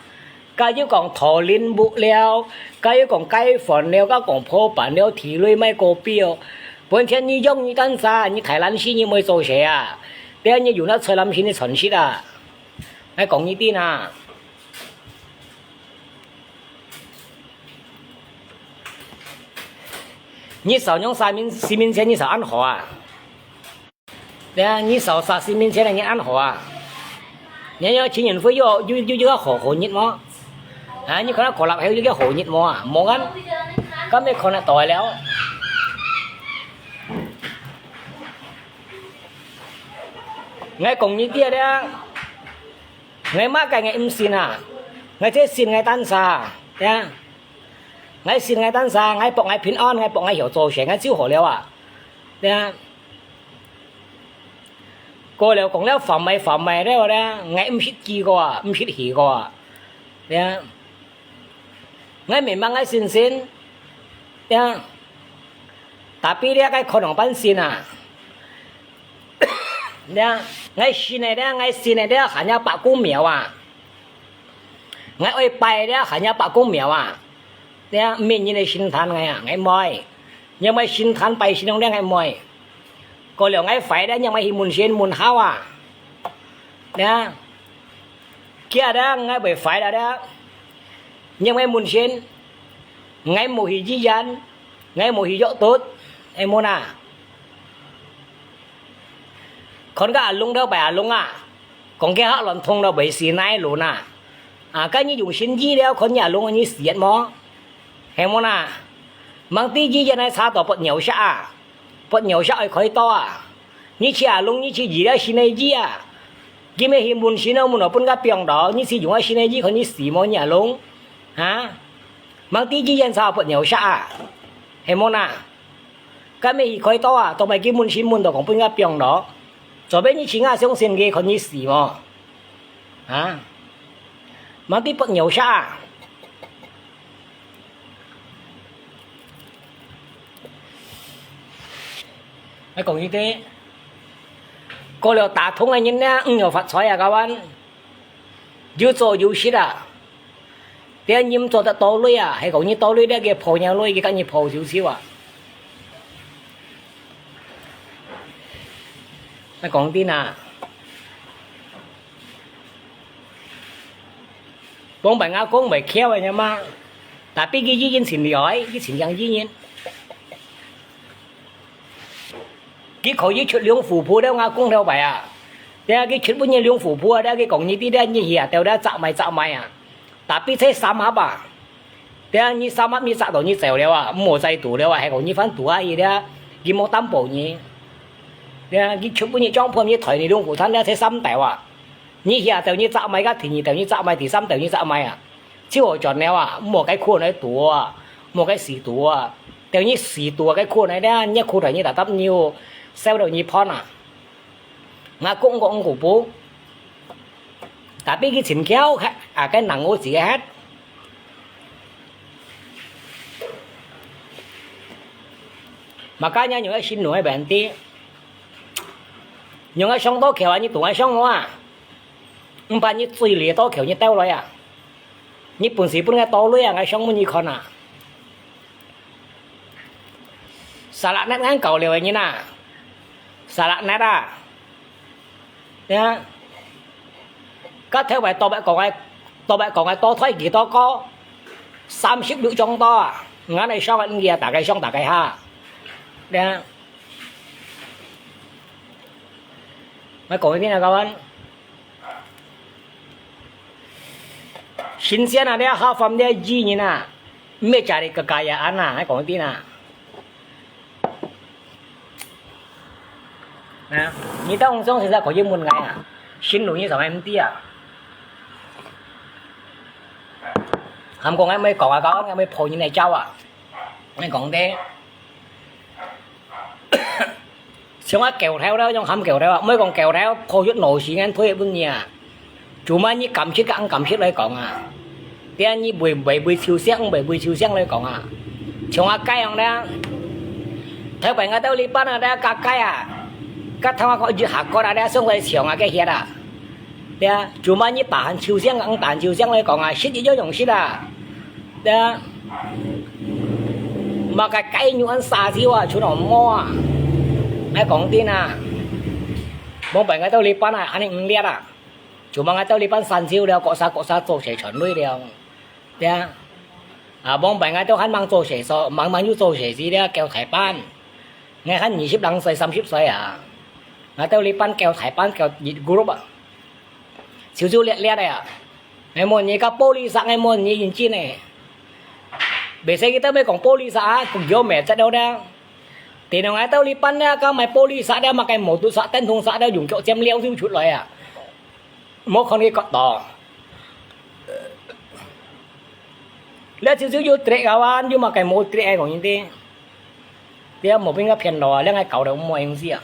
該又講討論無聊，該又講解放了，該講破產了，地雷買股票。本天你用你單啥，你太懶尸，你莫做事啊！等下你有那出濫信的傳說啊！𠊎講你聽啊！你少用三明，四明錢，你少恁好啊！ 對啊，你掃，掃四面前个人恁好啊！你要陳雲輝有，有，有，有个好，好日無？啊，你看到國立還有一个好日無啊？無啊，今日看得到了。𠊎講你知啊，𠊎麼个𠊎毋信啊，𠊎只信𠊎單儕，呀。𠊎信𠊎單儕，𠊎博𠊎平安，𠊎博𠊎曉做事，𠊎就好了啊，呀。過了講了煩乜煩乜了咧，𠊎毋識記過啊，毋識去過啊，呀。 𠊎明白𠊎信心，呀，tapi這个可能半信啊。呀，𠊎信个這，𠊎信个這，還有百公廟啊。𠊎愛拜這，還有百公廟啊。這，毋係人个神壇个啊，𠊎毋愛。 仰會神壇拜神龍這𠊎毋愛。過了𠊎壞了，仰會去問神問好啊？呀，今日𠊎會壞了這，仰會問神，𠊎無去醫院，𠊎無去藥局，係無哪？看个阿龍頭拜阿龍啊，講个客亂通了會死哪路哪？啊，該你用神醫了，看你阿龍你死無？ 係無哪？吂知醫院个差到發尿石啊，發尿石愛開刀啊。你去阿龍，你去醫了神个醫啊。佢乜去問神咯，問到分佢放到，你去用个神个醫，看你死無你阿龍？啊？吂知醫院差到發尿石啊，係無哪？該乜去開刀啊，到尾佢問神問到講分佢放到，做咩你去啊相信佢，看你死無？啊？吂知發尿石啊？ 𠊎講你知，過了打通个人呢，毋曉發財啊，kawan。有做有食啊。這人做得多鐳啊，係講你多鐳，這个破尿鐳，佢甲你破少少啊。𠊎講你知啊。 往擺吾公會竅个嘛，tapi佢醫人盡厲害，佢盡靚醫人。佢可以出龍虎符了，吾公頭擺啊。對啊，佢出分人龍虎符啊，對啊，佢講你知咧，你去啊，對咧，摘麥摘麥啊。Tapi才三盒啊。 對啊，你三盒你摘到你走了啊，無再堵了啊，係講你還堵下去咧，佢無擔保你。對啊，佢出分你帳簿，你抬你龍虎壇咧，才三斗啊。你下斗你摘麥，該第二斗你摘麥，第三斗你摘麥啊，就好轉了啊，無該苦來堵啊，無該死堵啊。等你死堵啊，該苦來咧，你苦來你搭搭你，燒到你盤啊。 吾公公古布，tapi佢盡竅，啊，該能夠自己ฮ็。Makanya用个神路个問題，用个上到竅啊，你堵个上我啊，毋怕你最裡到竅你兜來啊，你本事分个到來啊，𠊎想問你看啊。 Salah net ngan搞了个人啊，salah net啊，呀，該頭擺多白講个，多白講个多推幾多個，三十六張多啊，𠊎來上个，你啊，大家上大家下，呀，𠊎講一遍啊，各位。 神仙啊，這下凡這義人啊，毋係cari kekayaan啊，𠊎講一遍啊。啊，你當中現在可以問𠊎啊，神路你做麼毋知啊？還講𠊎毋會講啊，講𠊎毋會抱人來教啊，𠊎講个。 像啊狗頭啦，用喊狗頭啊，毋係講狗頭，抱血腦屎眼推分你啊。Cuma你敢食个，毋敢食來講啊。Dia你會，會，會受傷，毋會，會受傷來講啊。像啊雞樣啦，頭擺𠊎兜這班啊，該雞啊，該頭啊，個一下個啦，該上來像啊，該血啊。 對啊，cuma你打喊受傷，嗯，打喊受傷來講啊，食一樣樣食啊。對啊，麼个雞肉恁沙條啊，全部無啊。𠊎講真啊，往擺𠊎兜這班啊，恁呢毋列啊，cuma𠊎兜這班散修了，各儕各儕做事全累了。 對啊，啊，往擺𠊎兜還吂做事所，吂，吂有做事時咧，叫大班。𠊎還二十零歲、三十歲啊，𠊎兜這班叫大班，叫一group啊，少少列列个啊。𠊎問你个玻璃石，𠊎問你認真个。袂使佢兜乜講玻璃石啊，講有咩質料咧。電動个兜裡搬咧，該買玻璃煞咧，麼个無毒煞、電動煞咧，用腳尖撩就出來啊！無看佢角度。這就就有trek kawan，有麼个無trek个講你知。這無變个騙路啊，這个搞到無用事啊。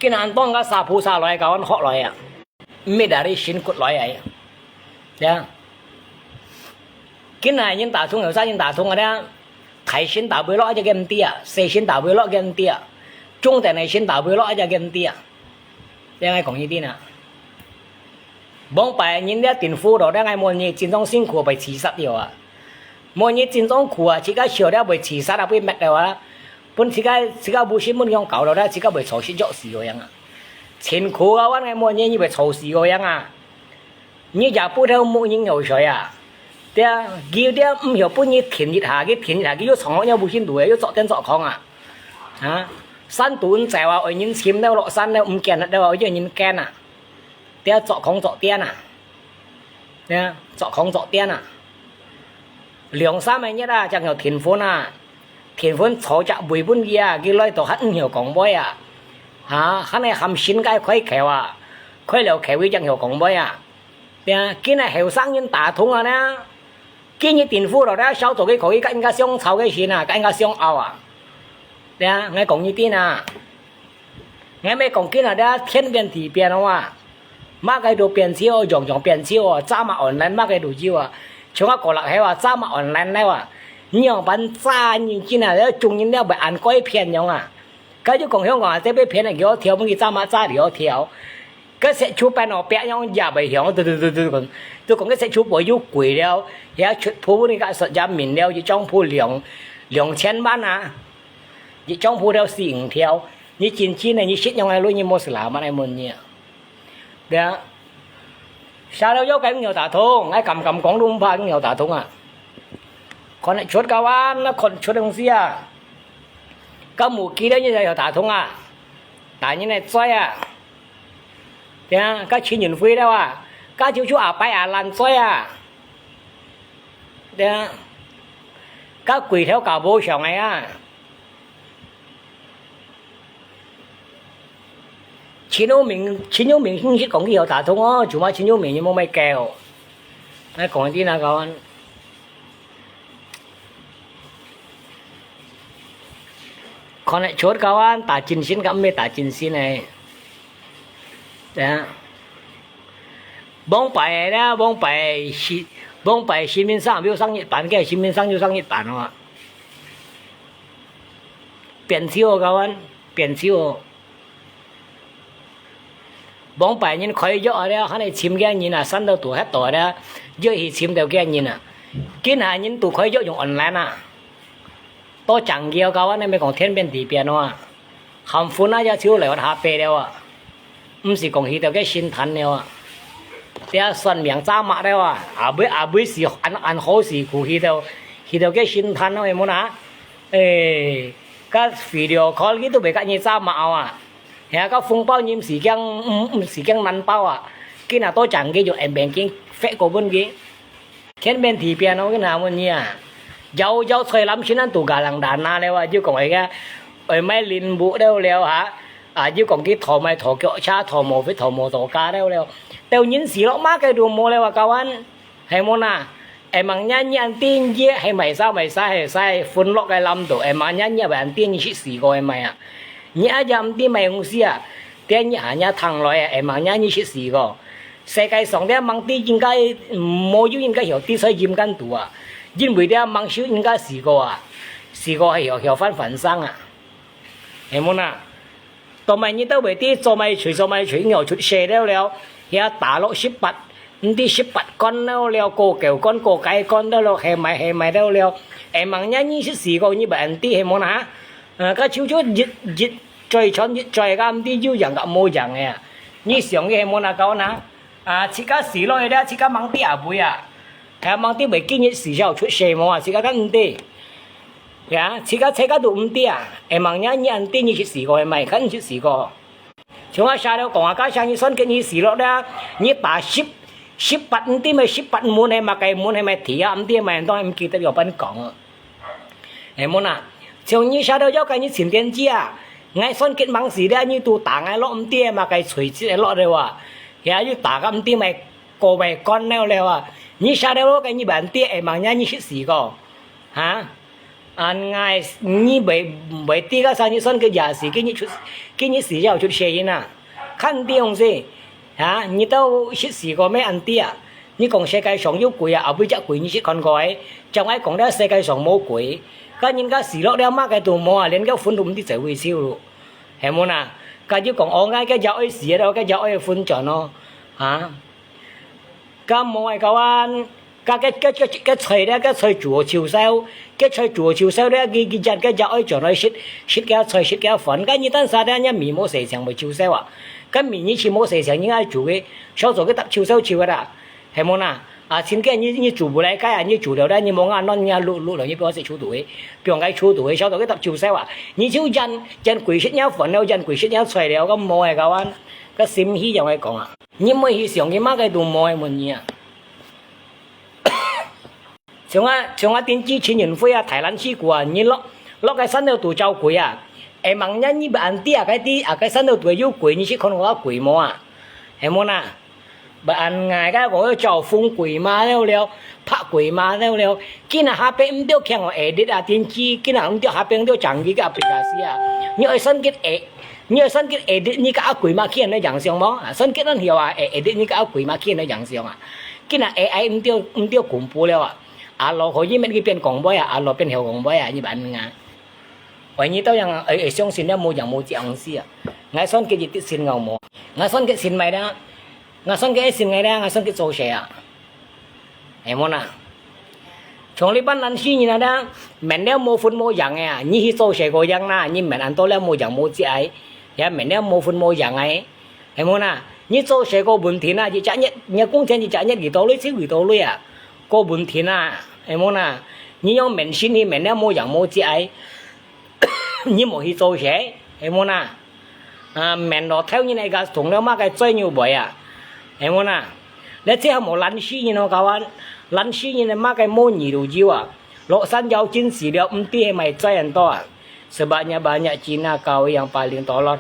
今日當个沙普沙來，搞安學來啊！ 毋係dari神骨來个，呀。今日人打通，有啥人打通个咧？大神打會落，一隻个毋知啊；細神打會落，一隻毋知啊；中等个神打會落，一隻个毋知啊。這𠊎講一定啊。往擺人咧政府度咧，𠊎問你，真正辛苦會自殺掉啊！問你真正苦啊，自家笑咧會自殺啊，會滅掉啊！分自家自家無心，分樣搞到咧，自家會愁死，著死个樣啊！ 辛苦啊，𠊎个問你，你會愁死个樣啊！你也不曉無人有水啊！對啊，佢對啊，毋曉分你停一下，佢停一下，佢又衝落，又無心路个，又作癲作狂啊！啊，山肚毋走啊，愛人尋了，落山了，毋見了，對啊，愛人跟啊！對啊，作狂作癲啊！對啊，作狂作癲啊！兩三個月啊，正有停分啊！ 天分坐隻位分佢啊，佢來到還毋曉講話啊！哈，還係喊新个開口啊，開了口佢正曉講話啊！對啊，今日後生人打通啊呢，今日政府落咧，小做佢可以甲人家相吵个心啊，甲人家相拗啊！對啊，𠊎講你聽啊！ 𠊎乜講緊啊，這天變地變哦啊！麼个都變超哦，樣樣變超哦，詐罵online麼个都有啊！像啊過落後啊，詐罵online了啊！你樣般詐人精啊，這種人了會恁該騙樣啊！該就講香港啊，這被騙了幾多條，分佢詐罵詐幾多條。該石柱板哦，壁樣也袂響，嘟嘟嘟嘟講，都講該石柱板又貴了，也出鋪你个實價面了，一張鋪兩兩千萬啊！ 一張鋪頭四五條，你真真个，你信仰个路，你無selamat个問你啊！對啊，下頭有个有打通，𠊎敢敢講都毋怕有打通啊！看得出kawan，那看得出東西啊！該無記得你就有打通啊！打人个嘴啊！對啊，該陳雲輝了啊！該就就阿伯阿蘭嘴啊！對啊，該鬼頭搞無上个啊！ 陳永明，陳永明，你識講佢有打通哦，做麼陳永明你無買狗？來講一下啊，kawan。看得出kawan，打真心个，毋係打真心个。對啊。往擺个啦，往擺是，往擺新民上有上一版个，新民上有上一版哦。變超哦，kawan，變超哦。 往擺人開藥啊了，還係尋个人啊，山都堵核到了，藥去尋到个人啊。今下人都開藥用online啊。到正个kawan，你乜講天變地變哦啊！含分啊，也就來下白了啊！毋係講去到个神壇了啊！這算命詐罵了啊！阿妹阿妹是恁恁好時苦去到，去到个神壇了，有無啊？誒，該video call佢都袂甲你詐罵啊！ 係啊，該紅包你毋使驚，毋毋使驚難包啊！今下到正个用M banking發過分佢，天變地變哦！今下問你啊，搖搖菜籃先咱都加人打拿了啊！就講个，愛買零物了了哈，啊就講佢討買討腳車、討無fit、討無多加了了，到人死落麼个都無了啊！kawan， 係無啊？會吂呀，你恁定業係買啥買啥係啥分落个籃肚，會吂呀，你會恁定你識死過係買啊？你阿爺毋知買東西啊？店你阿爺聽來啊，會吂呀，你識死過？世界上這吂知應該無有應該曉知所以陰間肚啊，因為這吂識應該死過啊，死過係曉曉翻翻生啊，係無啊？ 到麼日都袂知，做麼吹做麼吹，鳥出世了了，遐打落十八，毋知十八關了了，過狗關過街關了了，係買係買了了，會吂呀，你識死過，你毋知係無啊？呃，該就就一一再傳一再，該毋知有贏甲無贏个啊！你想个係無啊，kawan啊？ 啊，自家死落去了，自家吂知阿妹啊，還吂知會今日時候出世無啊，自家敢毋知？呀，自家自家都毋知啊，會吂呀，你恁知你識死過係買，敢毋識死過？像啊，下了講啊，假使你算今日死落了，你打十，十八毋知麼个十八門係麼个門係麼个題啊，毋知麼个，當然毋記得了，分講。係無啊？像你寫到這个你尋電視啊，𠊎算結盟時咧，你都打𠊎落，毋知麼个垂直个落了啊，也又打个毋知麼个過尾關了了啊，你寫到這个你還知，係麼个你識死个，哈？ 恁𠊎，你袂，袂知个啥，你算佢也死，佢日出，佢日死了出世人啊。看電視，啊，你兜識死个咩恁知啊？你講世界上有鬼啊，後尾隻鬼你識看過誒？正愛講這世界上無鬼，該人家死落了麼个都無啊，連个魂都毋知走位走咯，係無啊？該就講哦，𠊎个隻愛死了，該隻愛魂轉咯，啊？ 該無愛搞啊，該，該，該，該，該菜咧，該菜煮好臭燒，該菜煮好臭燒咧，佢，佢隻，該隻愛轉來食，食該菜，食該飯，該你等下咧，若米無洗淨會臭燒啊？該米你去無洗淨，你愛煮个，少做个搭臭燒臭个啦，係無啊？啊，親个你，你煮毋來該啊，你煮了咧，你無恁樣，你摝摝了，你變食臭肚个，變該臭肚个，少做个搭臭燒啊！你就煎，煎鬼食若飯了，煎鬼食若菜了，該無愛搞啊，該心虛樣愛講啊！ 你毋會去想佢麼个都無愛問你啊。像啊，像啊，電視情人會啊，大人去過啊，你落，落該山頭肚照鬼啊，係麼个你毋恁知啊，該知啊，該山頭肚有鬼，你去看過鬼無啊？係無啊？毋恁𠊎該講要照風鬼嘛了了，拍鬼嘛了了，今日下擺毋著強哦，edit啊，電視，今日毋著下擺毋著正佢个aplikasi啊，你愛算佢edit 你愛算佢edit你个阿鬼嘛，去恁樣影相無？啊，算佢恁曉啊，會edit你个阿鬼嘛，去恁樣影相啊。今日AI毋著，毋著公布了啊。阿羅可以免佢變講話啊，阿羅變曉講話啊，你辦啊？喂，你到樣啊，會，會相信了無樣無這樣事啊。𠊎算佢一滴信仰無？𠊎算佢信咪啦，𠊎算佢信𠊎啦，𠊎算佢做事啊。 係無啊？像這班懶尸人啊，免了無分無影个啊，你去做事過樣啦，你免恁多了無影無跡个，也免了無分無影个，係無啊？你做事過穩定啊，一隻月，你工錢一隻月幾多鐳，就幾多鐳啊，過穩定啊，係無啊？你用免心去免了無影無跡个，你無去做事，係無啊？ 啊，免落頭人个同了麼个嘴牛背啊，係無啊？這只係無懶尸人哦，kawan，懶尸人个麼个無義都有啊，落山要緊死了，毋知係麼个嘴恁多啊。Sebabnya banyak Cina kau yang paling tolol。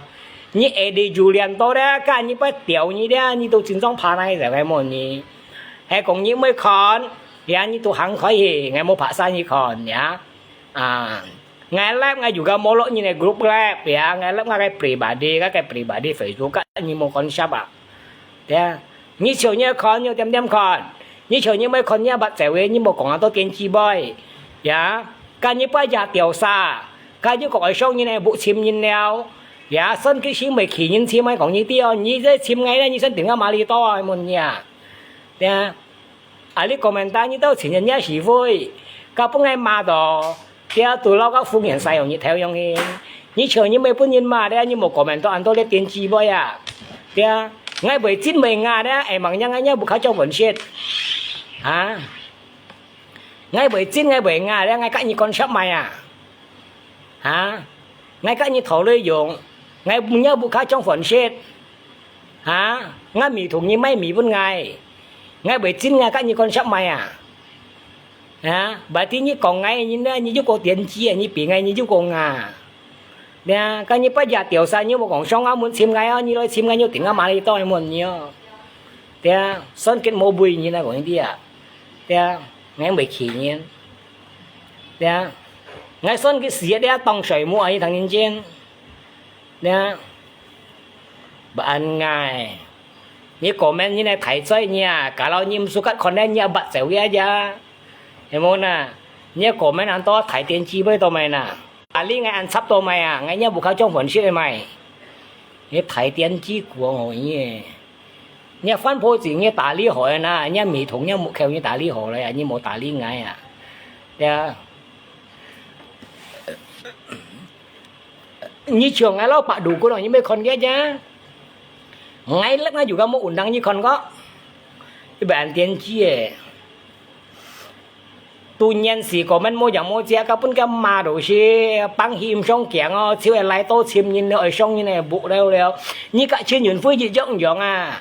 你愛的就練到了，該你不屌你了，你都真正怕哪一個無呢？還講你毋愛看，呀，你都行開去，𠊎無拍算你看呀，啊。 𠊎live𠊎juga無落你个group live，ya，𠊎live𠊎个pribadi，𠊎个pribadi Facebook，該你無konsep啊？Ya，你笑你看，你點點看，你笑你毋愛看，你也捌走个，你無講啊，到電視背，ya，該你不也掉沙，該你講愛上人个屋尋人了，ya，算佢先袂去人尋，愛講你知哦，你這尋𠊎咧，你算定个馬里多啊，問你啊，ya。 啊，你komentar你兜尋人家是會，該分𠊎罵到，這都老个風言使用日頭用去。你像你毋愛分人罵咧，你無komentar恁多咧電視背啊。對啊，𠊎會真會罵咧，會罵人家，人家屋下做本事。啊？𠊎會真，𠊎會罵咧，𠊎甲你konsep麼个啊？ 哈？𠊎甲你討論用，𠊎毋要屋下裝飯食。哈？𠊎米同你買米分𠊎。𠊎會真𠊎甲你konsep麼个啊？哈？Berarti你講𠊎个人呢，你就過電視啊，你比𠊎，你就講啊。對啊，該你不也掉山，你無講上澳門尋𠊎哦，你來尋𠊎，你定个馬里多問你哦。對啊，算結無背你來講一啲啊。對啊，𠊎會氣人。 呀，𠊎算佢死一粒當睡目啊，佢當認真。呀，毋恁𠊎。你comment你來大嘴你啊，kalau你毋suka看咧，你也捌走个呀。係無啊？你comment恁多大電視背到咩啊？啊，你𠊎恁插到咩啊？𠊎也無靠種飯食个咩？你大電視講哦，你。 若番婆子，你打理好个啦，若米桶，若木口，你打理好了呀，你無打理𠊎啊。呀。你像𠊎老伯如果咯，你沒看見呀？𠊎lek𠊎juga無undang你看過。一般電視个。 都年時comment無樣無跡，該分佢罵到死，放棄毋上鏡哦，就係來到尋人了，愛上人个屋了了。你甲陳雲輝一樣樣啊，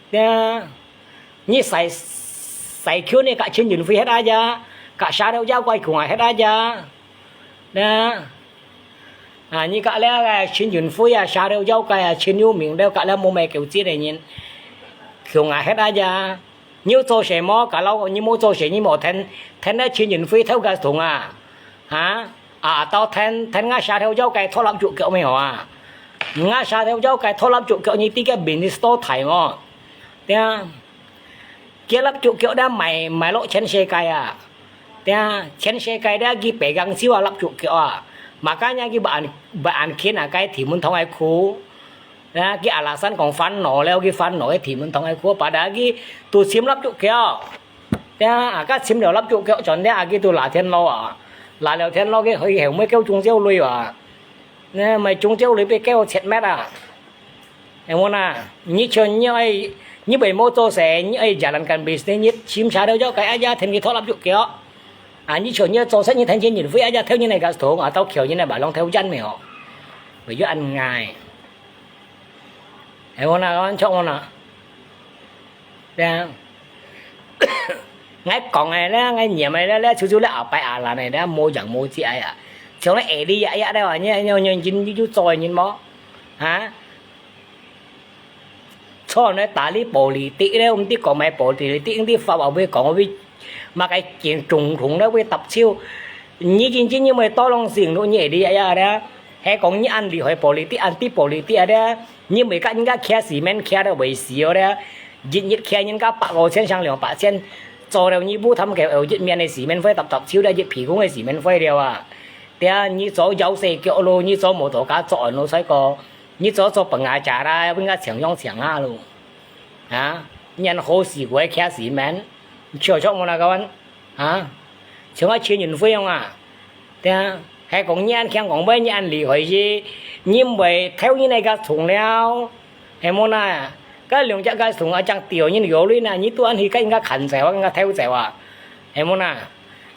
呀，你使，使錢呢，佮陳雲輝歇啊呀，佮Shadow妖怪共下歇啊呀。那，啊，你佮這个陳雲輝啊，Shadow妖怪啊，陳友明了，佮這無麼个夠錢个人，共下歇啊呀。你有做事無？佮老，你無做事，你無聽，聽這陳雲輝偷个銅啊？啊？啊，到聽，聽𠊎Shadow妖怪拖蠟燭腳無啊？𠊎Shadow妖怪拖蠟燭腳，你知个minister大無？對啊。 佢蠟燭腳這賣，賣落全世界啊！對啊，全世界這佢白工燒啊蠟燭腳啊！Makanya佢berakhir啊，該地門堂个苦。對啊，佢alasan講煩惱了，佢煩惱个地門堂个苦，padahal佢都尋蠟燭腳。對啊，啊，該尋了蠟燭腳，轉了啊，佢都拿電腦啊，拿了電腦，佢去後尾叫中招鐳啊！那買中招鐳被叫切滅啊！ 哎，𠊎講啊，你像你愛，你會無做事，你愛jalankan bisnis，你尋Shadow妖怪啊，也聽佢拖蠟燭腳。啊，你像你愛做事，你聽見人會啊，也偷人个gas桶，啊，到橋人个馬桶偷煙咩哦？會有恁樣。哎，𠊎講啊，𠊎講啊。對啊。 𠊎講个咧，𠊎念个咧，咧，就就咧阿伯阿蘭个咧，無影無跡个啊。像咧Eli啊，呀，咧話，你，你，你，你，你有做个人無？哈？坐咧打理politik咧，毋知講麼politik，毋知法話會講，會，麼个見總統咧，會搭手。你真正你會多攏性路，你Eli啊，呀，咧。 係講你恁厲害politik、anti politik啊咧，你毋會佮人家徛cement徛到會死哦咧，一日徛人家百五千、上兩百千，做了你不貪个，一面个cement費搭搭手咧，一皮工个cement費了啊！對啊，你做搖細腳咯，你做無多加做咯，所以講，你做做pengacara啦，分人家請用請啊咯。啊，你恁好死个徛cement，你笑笑無啦，kawan？ 啊，像𠊎陳雲輝樣啊，對啊，係講你恁強講話，你恁厲害是，你毋會偷人个gas桶了，係無哪？該兩隻gas桶啊，正吊人搖輪啊，你都恁去佮人家牽走啊，人家偷走啊，係無哪？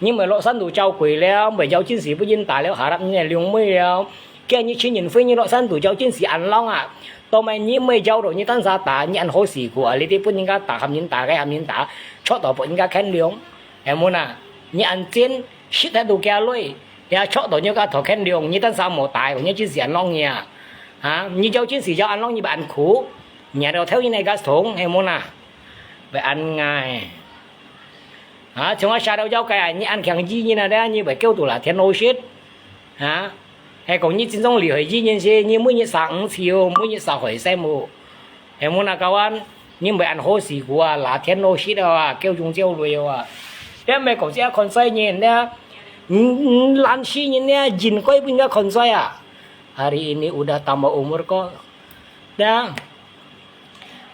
你毋會落山都走鬼了，毋會搖真時分人打了，下落你个兩妹了。 今日陳雲輝你落山都走真時恁樣啊，到尾你毋會走到你單儕打，你恁好死苦啊！你知分人家打，喊人打，該喊人打，著到分人家牽龍，係無哪？你恁真，食得到佢鐳，也著到你个頭牽龍，你單儕無打，你真時恁樣啊！啊，你走真時走恁樣，你會恁苦，你都偷人个gas桶，係無哪？會恁樣。 啊，像𠊎Shadow妖怪啊，你恁強義人啊，你會救到啦，天老實。啊，係講你真正厲害義人是，你每日殺五次哦，每日殺害生物。係無哪，kawan，你毋會恁好死苦啊，啦，天老實啊，救中招鐳啊。這毋係講這看衰人，這，嗯，嗯，懶尸人呢，應該分人家看衰啊。Hari ini udah tambah umur kok. 對啊。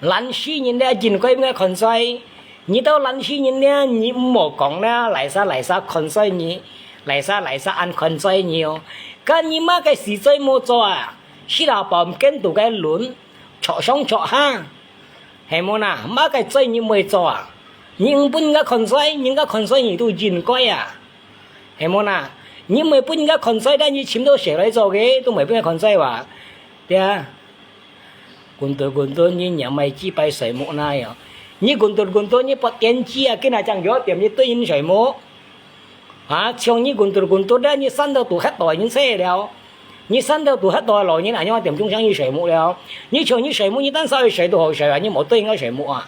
懶尸人咧，應該應該看衰。你兜懶尸人咧，你毋好講啦，哪儕哪儕看衰你，哪儕哪儕恁看衰你哦。該你麼个死罪無做啊？死老包毋見到个輪，著上著下，係無哪？麼个罪你毋會做啊？你毋分人家看衰，人家看衰你都應該啊，係無哪？你毋會分人家看衰，但你尋到誰來做个，都毋會分人家看衰哇，對啊。 Guntur-guntur你仰會去拜水母那樣？你guntur-guntur你發癲機啊，今日正有點你對人水母。啊，像你guntur-guntur咧，你山頭都黑到人死了。你山頭都黑到老人，恁樣點鐘上去水母了。你像你水母，你單少去水都好水啊，你無對人家水母啊。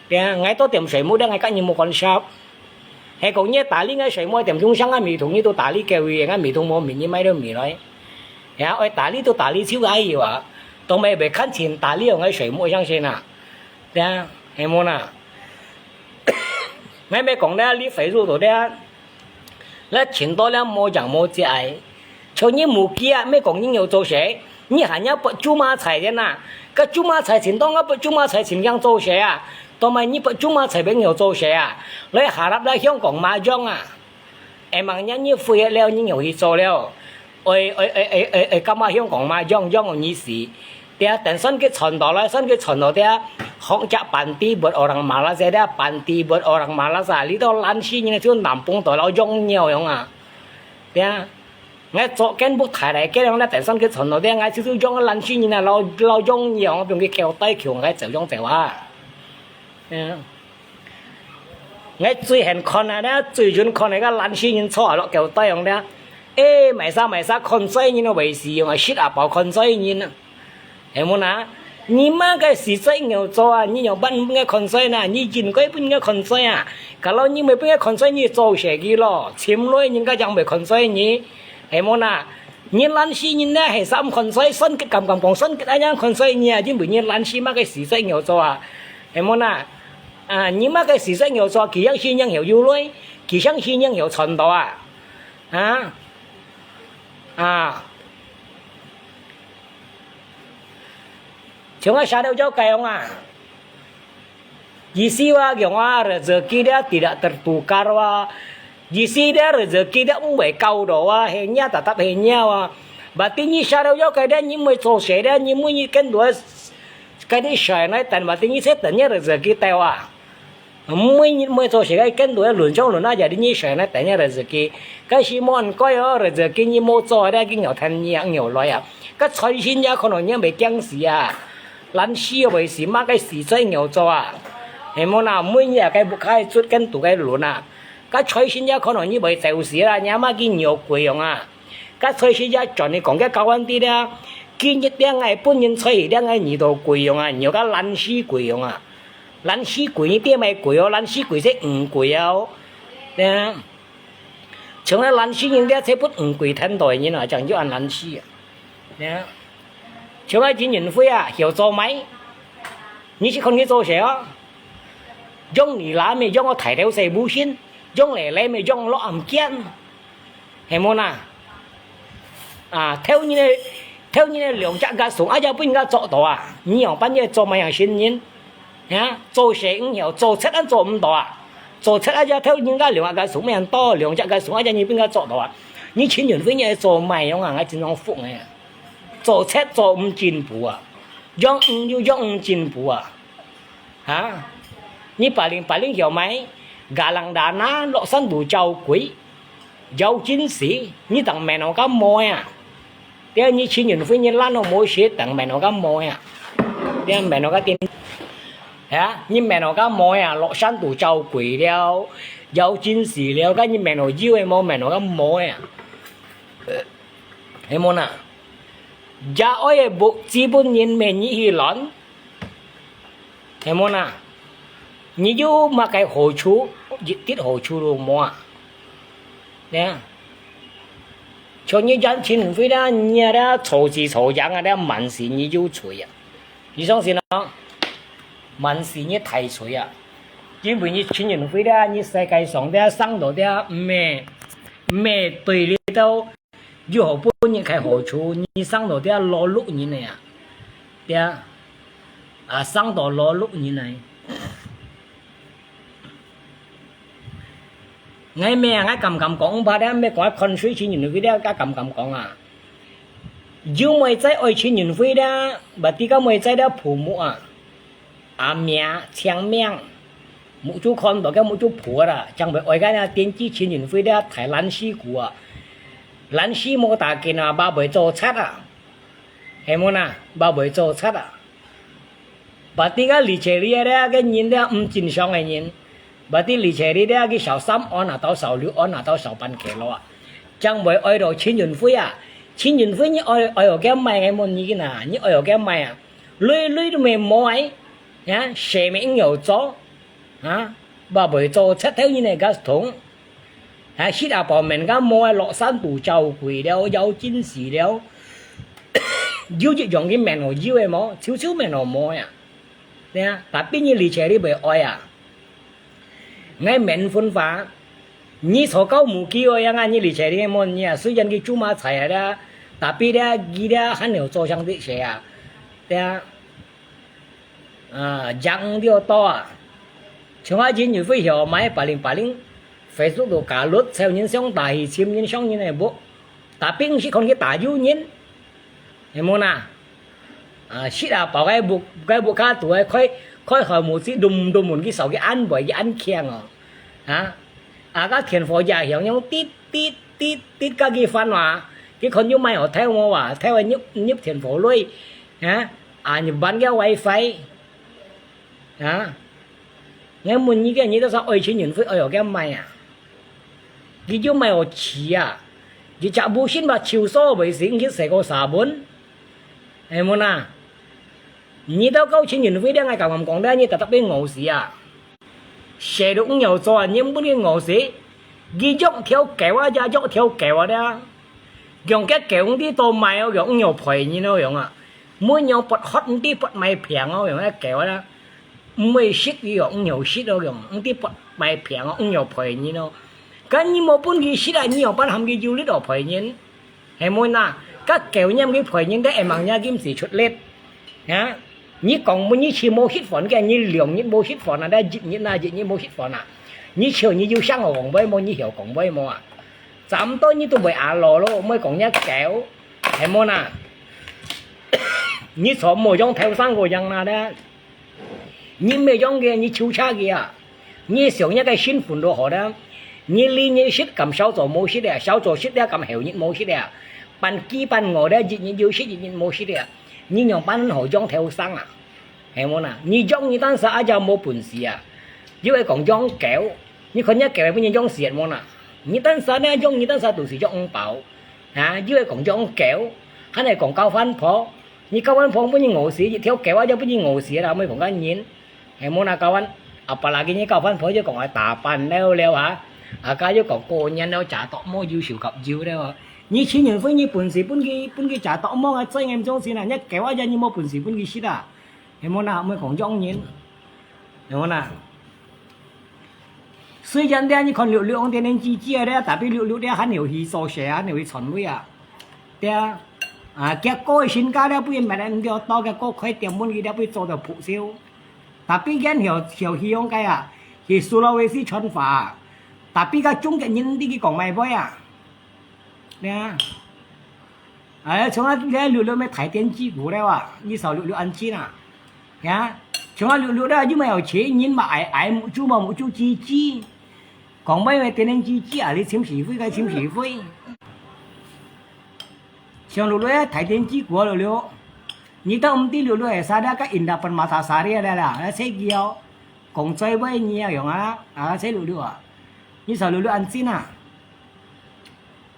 對啊，𠊎都點水母咧，𠊎跟你無關係。 係講你打理𠊎水母點鐘上啊，米桶你都打理佢，𠊎米桶無米，你買了米來。呀，愛打理都打理手還有啊，都毋會看錢打理𠊎水母相信啊。對啊，係無哪？𠊎毋係講咧，你肥肉都咧，那錢多了無樣無隻。 像你無計啊，毋係講你有做事，你還要發cuma財个哪？該cuma財錢多，𠊎發cuma財錢樣做事啊？到尾你發cuma財變有做事啊？來harap來香港麻將啊？Emangnya你廢了，你有去做了？愛，愛，愛，愛，愛，愛，幹嘛香港麻將，將你死？Dia，等算佢賺到來，算佢賺到dia，學隻panti buat orang malas ya，dia，panti buat orang malas啊，你兜懶尸人就南風到了用尿樣啊。Dia， 𠊎做間屋大大間樣，那等上去賺到，𠊎就就用懶尸人啊，老，老用樣，變佢口袋窮，𠊎走用走啊。嗯， 𠊎最恨看啊，這最近看該個懶尸人坐啊，落狗袋樣咧。誒，賣啥賣啥看衰人啊，為使用啊，食啊飽看衰人啊。係無哪？你麼个時節𠊎做啊？你仰般分𠊎看衰哪？你應該分𠊎看衰啊！Kalau你毋分𠊎看衰，你做事去咯，尋來人家正毋會看衰你，係無哪？你懶尸人呢，係啥毋看衰？算計敢敢講，算計恁樣看衰你啊？因為你懶尸麼个時節𠊎做啊？係無哪？啊，你麼个時節𠊎做，佢樣時間曉有來，佢樣時間曉賺到啊？啊？啊？像𠊎寫了照該樣啊？Isi wa，講啊，rezeki dia tidak tertukar wa。Isi dia rezeki dia毋會搞到啊，係若tetap係若啊。Berarti你寫了照該咧，你毋會做事咧，你每日跟到該兜事來等，berarti你就等若rezeki到啊。每日毋會做事，該跟到輪上輪啊，jadi你事來等若rezeki。該係無恁該哦，rezeki你無做咧，佢仰跈你仰來啊。該財神爺可能你會驚死啊。懶尸會使麼个時節𠊎做啊？係無哪？每日該屋下捽跟到該輪啊。該財神爺可能你會走死啦，你阿媽佢仰貴樣啊？該財神爺轉你講个高安啲咧，今日咧𠊎本人在這𠊎遇到貴樣啊，仰个懶尸貴樣啊？懶尸貴你店買貴哦，懶尸貴係毋貴哦。對啊。像該懶尸人咧，就分毋貴跈到个人啊，正有恁懶尸啊。對啊。像該金運輝啊，曉做賣，你去看佢做事哦。養你啦，乜養到大頭細無心，養你咧，乜養到老暗間。 係無哪？啊，頭日个，頭日个兩隻个送，啊，也分人家捉到啊！你仰般个做麼樣新人？啊，做事毋曉，做賊也做毋到啊！做賊啊，也頭人家兩隻个送，乜樣多，兩隻个送，啊，也你分人家捉到啊！你陳雲輝你係做麼樣啊？𠊎真想服你啊！做賊做毋進步啊！養魚又養毋進步啊！ 哈？你巴零巴零曉買，galang dana落山肚找鬼，有陣時，你當面我个妹啊！對，你陳雲輝你懶到無事，當面我个妹啊！對，面我个電，哈？你面我个妹啊，落山肚找鬼了，有陣時了，該你面我有个無？面我个妹啊！係無哪？也愛个屋資本人面你去亂， 係無哪？你有麼个好處，一滴好處都無啊！對啊。像你講陳雲輝啦，你啊啦，吵死吵贏啊，啦，滿死你有罪啊！你相信啊？滿死你大罪啊！因為你陳雲輝啦，你世界上啦，生到啦，毋係，毋係對你兜 有好分人个好處，你生到這老六人个啊，對啊，啊，生到老六人个。𠊎咩啊，𠊎敢敢講，毋怕這咩講，看誰去人會這个敢敢講啊。有妹仔愛去人會這，berarti該妹仔這父母啊。 阿明、青明，目珠看到个目珠婆啦，正會愛个那電子情人會了大懶尸股啊，懶尸無打緊啊，爸會做賊啊，係無哪？爸會做賊啊。Berarti个李切利个个人了毋正常个人，berarti李切利了个小三安啊，到小六安啊，到小半个咯啊，正會愛到情人會啊，情人會你愛愛个買个問你个呐，你愛个買啊？ 累累都無無愛，呀，事乜硬要做，啊，爸會做，賊頭人个个通，啊，食啊飽面个無愛，落山肚找鬼了，有陣時了，有一樣个面哦，有个無，少少面哦無呀，對啊，tapi你理解你會愛啊。 𠊎免分化，你坐高母雞哦，樣啊，你理解你个問你啊，雖然佢豬嫲菜啊啦，tapi咧，佢咧還有做上啲事啊，對啊，啊，養了多啊，像啊，人有會曉買八零八零，Facebook都加入，找人相打去，尋人相人个屋，tapi毋係看佢打有人，係無哪？ 啊，食啊飽个屋，个屋下肚个開，開開門子，咚咚門，佢掃佢恁會，佢恁強哦。啊，啊，个電火也響響，滴滴滴滴，家己翻話，佢看有買好偷無啊，偷个入，入電火內，啊，啊，入班个WiFi，啊， 𠊎問你个，你到時愛情運費愛學个買啊？你就買學起啊？你隻無心話，手所會死，你去洗個沙盆，係無哪？你到交情運費了，𠊎敢敢講，你特特被餓死啊？洗都毋曉做啊，你本去餓死，你約條狗啊，也約條狗啊了。用个狗毋知多買哦，用毋曉賠人哦，用啊。每樣發發毋知發買平哦，用个狗啊。 毋會食佢哦，毋曉食哦，用，毋知發買平哦，毋曉賠人哦。該你無本事食啊，你樣般喊佢有力哦賠人？係無哪？該狗念佢賠人，該會吂若今時出力。啊？你講無，你試無食飯个，你兩日無食飯啊，該一日啊，一日無食飯啊。你笑你有想學講話無？你曉講話無啊？差毋多你都會阿老咯，毋會講若狗，係無哪？你坐無用頭生个樣哪咧？ 你毋係用个，你抽查个啊！你想一个身份都好啦，你離日食敢少做無食啊，少做食了敢後日無食啊，半飢半餓了，一日有食，一日無食啊，你仰般好用頭生啊？係無哪？你用你單儕阿姐無本事啊，又會講用狗，你看若狗分人用死無哪？你單儕呢用你單儕都係用毋飽，啊，又會講用狗，還係講交番婆，你交番婆分人餓死，一條狗啊，就分人餓死啦，毋係講个人。 係無哪，交番，apalagi你交番婆就講愛打扮了了哈，啊，該又講過年了，食到無有手合有了。你情人分你本事分佢分佢食到無啊，最嚴重先啊，你狗啊，你無本事分佢食啊，係無哪，毋係講用人，係無哪？雖然咧，你看六六用電電雞雞啊，咧，tapi六六咧，還有去做事啊，還有去賺位啊，對啊，啊，結果身家咧，不然買來毋著多，結果開店門佢咧，不做到不少。 Tapi kan小小希望个啊，去Sulawesi賺花。Tapi个中國人毋知佢講麼个啊。呀，哎，從啊，你六六咩大電機股了啊，你少六六安靜啊。呀，從啊六六了，又沒有錢，人嘛矮矮，目珠嘛目珠雞雞，講麼个天天雞雞啊，你尋死灰个尋死灰。 像六六个大電機股六六，你都毋知六六係啥，該indah permatasari了啦，該細个哦，講最尾你啊用啊，啊，細六六啊，你少六六安靜啊。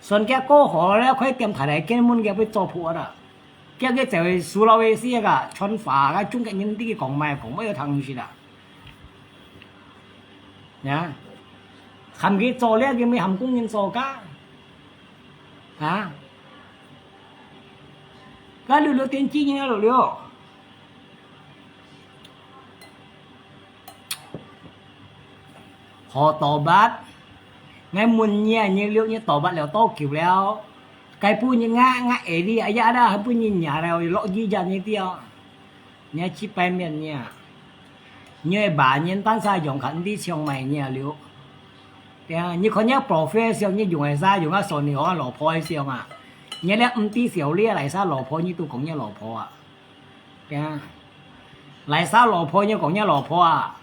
算佢過河了，開店大大間門佢會做破啊。叫佢走去Sulawesi个，賺花个，中國人知佢講麼个，講麼个有聽識啦。 呀，喊佢做了，佢毋喊工人做个。啊？該六六電機人啊，六六。好多bát，𠊎問你啊，你六日多bát了多久了？該分你，𠊎，𠊎eri啊，呀啦，還分你惹了，落雨呀，你知哦。 你係幾百面呢？你係把人單儕用看你像麼个了。對啊，你看你profession，你用个啥，用个Sony，用个老婆个像啊。你這毋知小麗來啥老婆，你都講你老婆啊。對啊，來啥老婆，你講你老婆啊。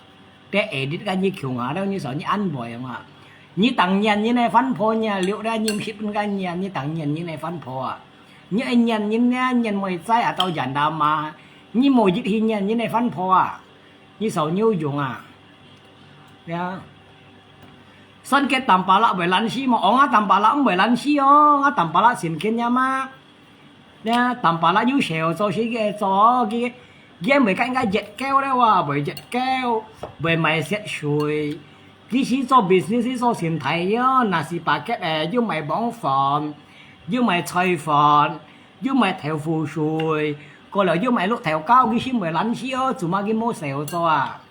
Te edit ka你窮啊，了你說你安慰嘛？你當年人个番婆，你啊，六了你毋識分个年，你當年人个番婆啊！你愛年人呢，年妹仔啊，到人大嘛，你無一去年人个番婆啊！你少有用啊！呀，算个Tampalak會爛死嘛？哦，啊Tampalak毋會爛死哦，啊Tampalak先見呀嘛。 呢，Tampalak有少做事个做，佢，佢毋會跟人家越交了啊，會越交，會賣雪水。佢係做business，係做生態个，nasi paket个，又賣網飯，又賣菜飯，又賣豆腐水，過了又賣綠豆糕，佢係毋會爛死哦，做麼个無少做啊？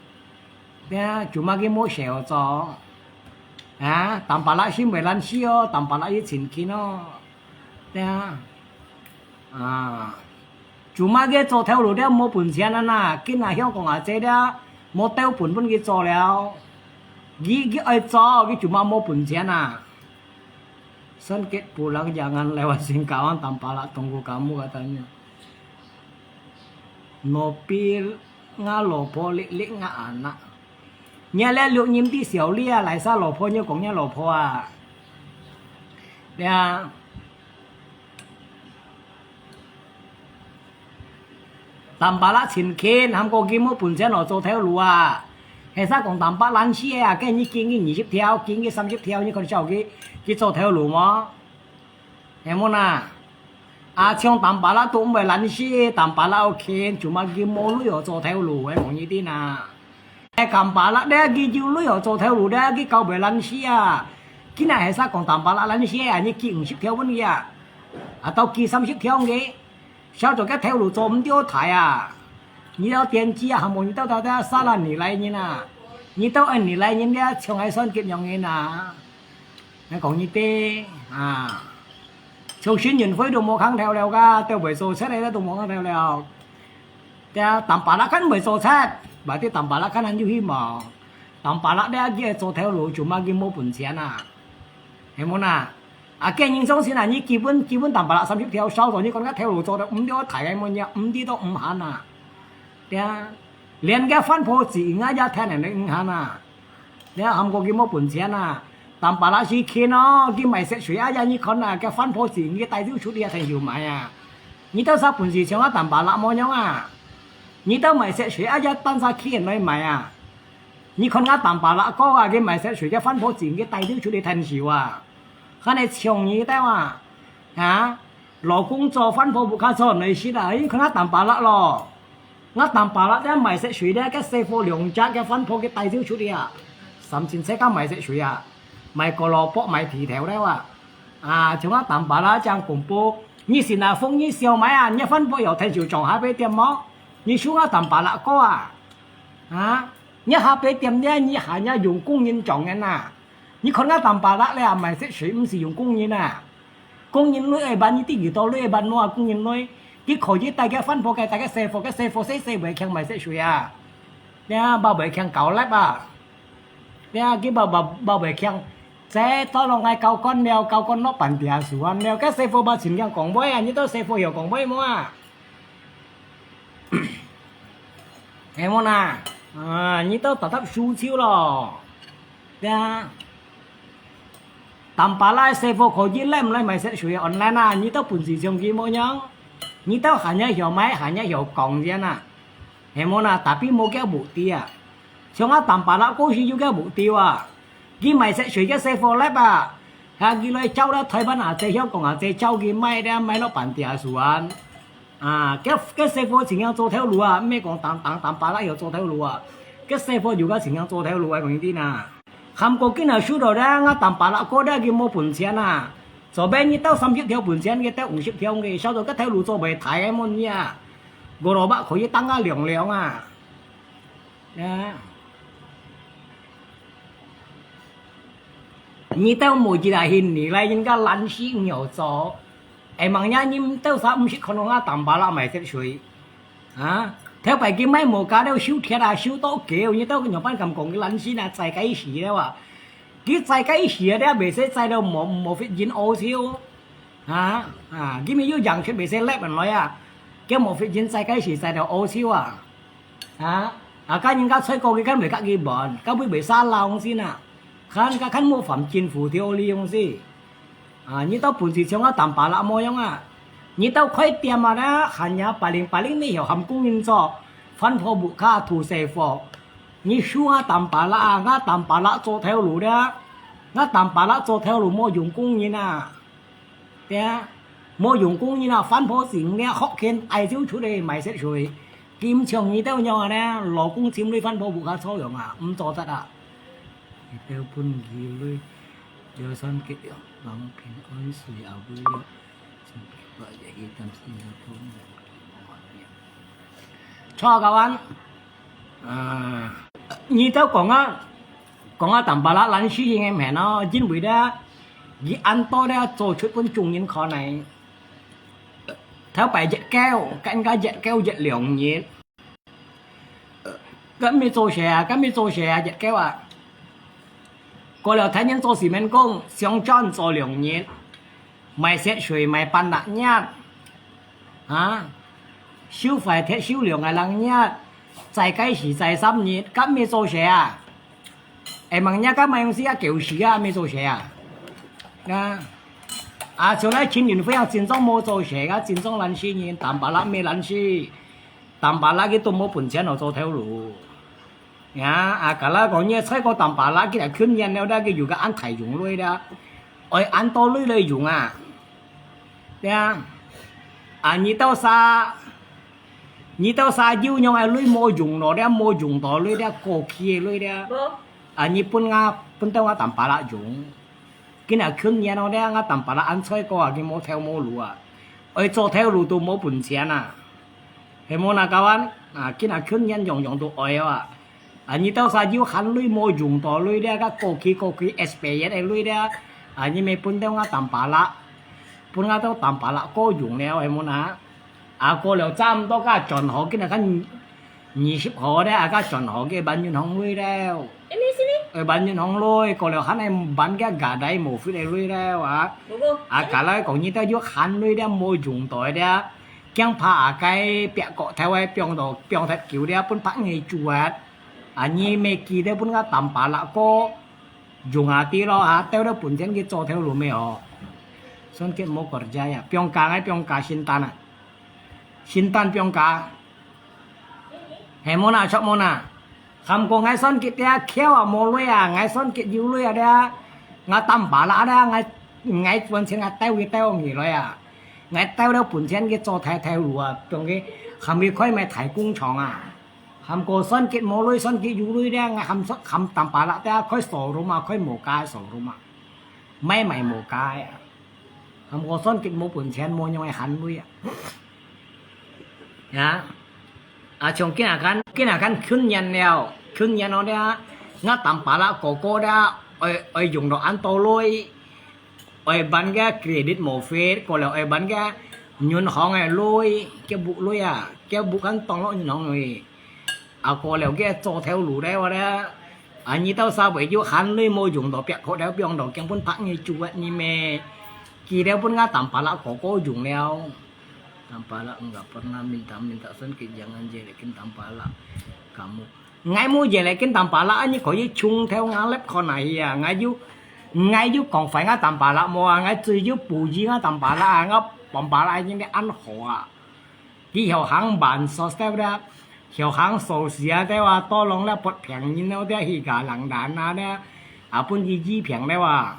呢，做麼个無少做？啊，Tampalak係毋會爛死哦，Tampalak係真緊哦。 對啊，啊，做麼个做頭路了無本錢啊呐？今下香港啊，這了無兜本分佢做了，佢，佢愛做，佢做麼無本錢啊？Sakit pulang jangan lewat Singkawang Tampalak tunggu kamu katanya. Nopil 吾老婆，力力吾anak。若這錄音个小麗啊，來啥老婆，你講若老婆啊？呀，Tampalak真近，還過佢無本錢來做頭路啊。係儕講坦白爛死个啊，該你見佢二十條，見佢三十條，你看曉佢，佢做頭路無？係無哪？啊，像坦白啦都毋會爛死，坦白啦OK，做麼佢無鐳哦做頭路，係無你知哪？係坦白啦，你佢有鐳哦做頭路，你佢搞毋會爛死啊？佢哪係儕講坦白啦爛死啊？你見五十條分佢啊，啊，到見三十條个。 小組个頭路做毋到大啊！你兜電視啊，還無你兜到底沙拉你來人啊！你兜恩你來人咧，像係算結樣人啊！𠊎講你兜啊，像新運會都無空頭了个，都會做出來了都無空頭了。對啊，坦白啦，看會做出，berarti坦白啦，看還有希望。坦白啦，你愛做頭路，做麼佢無本錢啊？係無哪？ 啊，該人相信啊，你基本，基本坦白啦，三十條燒到，你看該頭路做到毋到大个麼樣，毋知道毋閒啊。對啊，連該番婆子啊，也聽人毋閒啊。對啊，還過佢無本錢啊，坦白啦是欠哦，佢賣色水啊，也你看啊，該番婆子佢帶走出去啊，趁手賣啊。你兜儕本事像啊坦白啦無樣啊？你兜賣色水啊，也單儕欠人來賣啊？你看啊坦白啦哥啊，佢賣色水，該番婆子佢帶走出去趁手啊。 還係像你兜啊，啊，老公做番婆屋下做內事啊，你看𠊎坦白啦咯。𠊎坦白啦，這賣色水咧，該師傅兩隻，該番婆佢帶走出去啊，三千七个賣色水啊，賣胡蘿蔔，賣地頭了啊。啊，像𠊎坦白啦，正公布，你信啊，奉你燒賣啊，你番婆有趁手裝下杯店無？你收𠊎坦白啦哥啊，啊，你下杯店咧，你還要用工人裝个啊？ 你看𠊎坦白啦咧，賣色水毋使用工人啊。工人鐳愛辦，你知幾多鐳愛辦無啊？工人鐳，佢可以帶該番婆，該帶該師傅，該師傅細細會強賣色水啊。對啊，包會強搞粒啊。對啊，佢包，包，包會強。這到落𠊎交關了，交關落半條數啊了，該師傅包盡強講話啊，你兜師傅曉講話無啊？ 係無哪？啊，你兜搭搭輸球咯。對啊。坦白啦，師傅可以來毋來賣色水online啊？你兜本事像佢無樣？你兜還要曉賣，還要曉講先啊？係無哪？Tapi無該目的啊。像𠊎坦白啦，故事有該目的啊。佢賣色水个師傅來吧，啊，佢來招啦，台灣阿姐、香港阿姐招佢賣咧，賣落半條數啊。 啊，該，該師傅盡強做頭路啊，毋係講坦，坦，坦白啦曉做頭路啊。該師傅有个盡強做頭路啊，講你知哪？還過今日輸到咧，𠊎坦白啦哥咧，佢無本錢啊。做咩你兜三十條本錢，佢兜五十條个，少到該頭路做袂大个問題啊。胡蘿蔔可以當啊涼涼啊。啊。 你兜無一个人，你來人家爛死毋曉做。Emangnya你兜儕毋識看到𠊎坦白啦賣色水？啊？頭擺佢賣無價了，收鐵啊，收到狗，你兜仰般敢講佢爛死啊，載該死了啊？佢載該死啊，你也袂使載到無，無fit人屙臭。啊？啊，佢乜有樣出袂使據人來啊？佢無fit人載該死載到屙臭啊？ 啊，啊，該人家出國佢敢會佮佢問，敢會袂使老公先啊？看，該看無犯政府條例用事。啊，你兜本事像𠊎坦白啦無樣啊？你兜開店啊啦，還要八零八零你曉喊工人做，番婆屋下土師傅。你輸𠊎坦白啦啊，𠊎坦白啦做頭路啦，𠊎坦白啦做頭路無用工人啊。 對啊，無用工人啊，番婆子咧，學肯帶走出來賣色水。佢毋像你兜樣啊咧，老公尋女番婆屋下坐樣啊，毋做得啊。你兜分佢女，就算結了，望平安水後尾了，從白日去擔心了。錯，各位。 啊，你兜講啊，講啊，坦白啦，爛死人个面哦，因為咧，佢恁多咧做出分眾人看呢。頭擺熱狗，該人家熱狗熱兩日，該毋係做事啊，該毋係做事啊，熱狗啊。過了，天天做洗面工，上班做兩日。 賣色水賣半隻月，啊，收快鐵收兩個零月，載該死載三日，敢毋係做事啊？Emangnya敢毋係用時啊，狗屎啊，毋係做事啊？啊，啊，像該陳雲飛啊，真正無做事啊，真正爛死人，坦白啦，毋係爛死，坦白啦，佢都無本錢好做頭路。呀，啊，假如講你个菜過淡白啦，佢來近年了，佢有个恁大用鐳啦，愛恁多鐳來用啊。對啊，啊，你到時，你到時有用个鐳無用咯，了無用到鐳了，過期个鐳了。無。啊，你分𠊎，分到𠊎淡白啦用。今日近年咯，了𠊎淡白啦恁菜過啊，佢無頭無路啊，愛做頭路都無本錢啊。 係無哪，各位啊，今下近年樣樣都愛啊。啊，你到時有閒鐳無用到鐳了，該過期過期expire个鐳了，啊，你乜分到𠊎淡白啦，分𠊎到淡白啦過用了，係無哪？啊，過了差毋多該轉好，今下看二十號了，啊，該轉好个辦銀行鐳了。呃，辦銀行鐳，過了還係辦个加大無費个鐳了啊。啊，假如講你到有閒鐳了無用到了， 驚怕啊，該壁角頭个放到放忒久了，分白蟻蛀啊。啊，你乜記得分𠊎淡白啦過用下啲咯啊，兜兜本錢去做頭路乜哦。Songkit無kerja呀，放假个放假，聖誕啊，聖誕放假。係無哪，著無哪？ 喊過𠊎Songkit這，橋啊無鐳啊，𠊎Songkit有鐳啊這，𠊎淡白啦這，𠊎𠊎本錢𠊎兜佢兜起來啊，𠊎兜兜本錢佢做大頭路啊，放佢喊佢開乜大工廠啊，喊過Songkit無鐳，Songkit有鐳這，𠊎喊喊淡白啦這，開showroom啊，開無價showroom啊，買賣無價啊，喊過Songkit無本錢，無用个閒鐳啊。 呀，啊，像今下看，今下看近年了，近年咯了，𠊎淡白啦哥哥了，愛愛用到恁多鐳，愛辦个credit無fit，過了愛辦个銀行个鐳，叫屋鐳啊，叫屋還當落銀行鐳。啊，過了个做頭路了話了，啊，你到時會有閒鐳無用到，壁角頭放到，驚分白蟻蛀啊，你乜記得分𠊎淡白啦哥哥用了。 Tambalak enggak pernah minta-minta Songkit, jangan jelekin Tambalak kamu. Ngai mu jelekin Tambalak, anyi kau ye chung theo ngalep kau na hia, ngai yu, ngai yu kong fai nga Tambalak mo, ngai zui yu puji nga Tambalak, nga Tambalak anyi ni an hoa. Ki hiau hang ban sos theo da, hiau hang sos sia theo a, tolong le pot piang nyin theo da, hi ga lang dan na da, apun ki ji piang theo a.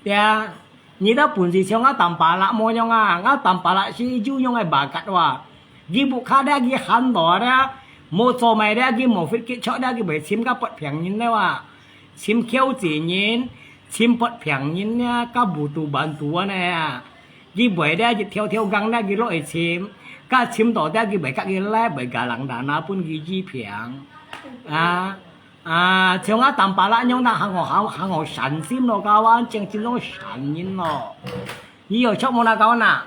Tia, nyi ta pun si siung a Tambalak mo yong a, nga Tambalak si yu yong ai bakat wa. Gi bu kha da gi han do da, mo cho mai da gi mo fit ki chok da gi bai chim ka pot piang nyin da wa. Chim kiau zi nyin, chim pot piang nyin ya, ka bu tu ban tu wa na ya. Gi bai da gi theo theo gang da gi lo ai chim, ka chim do da gi bai ka gi lai bai ga lang da na pun gi ji piang. A, 啊，像啊Tambalak樣啦，行學行行學善心咯，教啊，正正種善人咯。你有著無啦，教啊？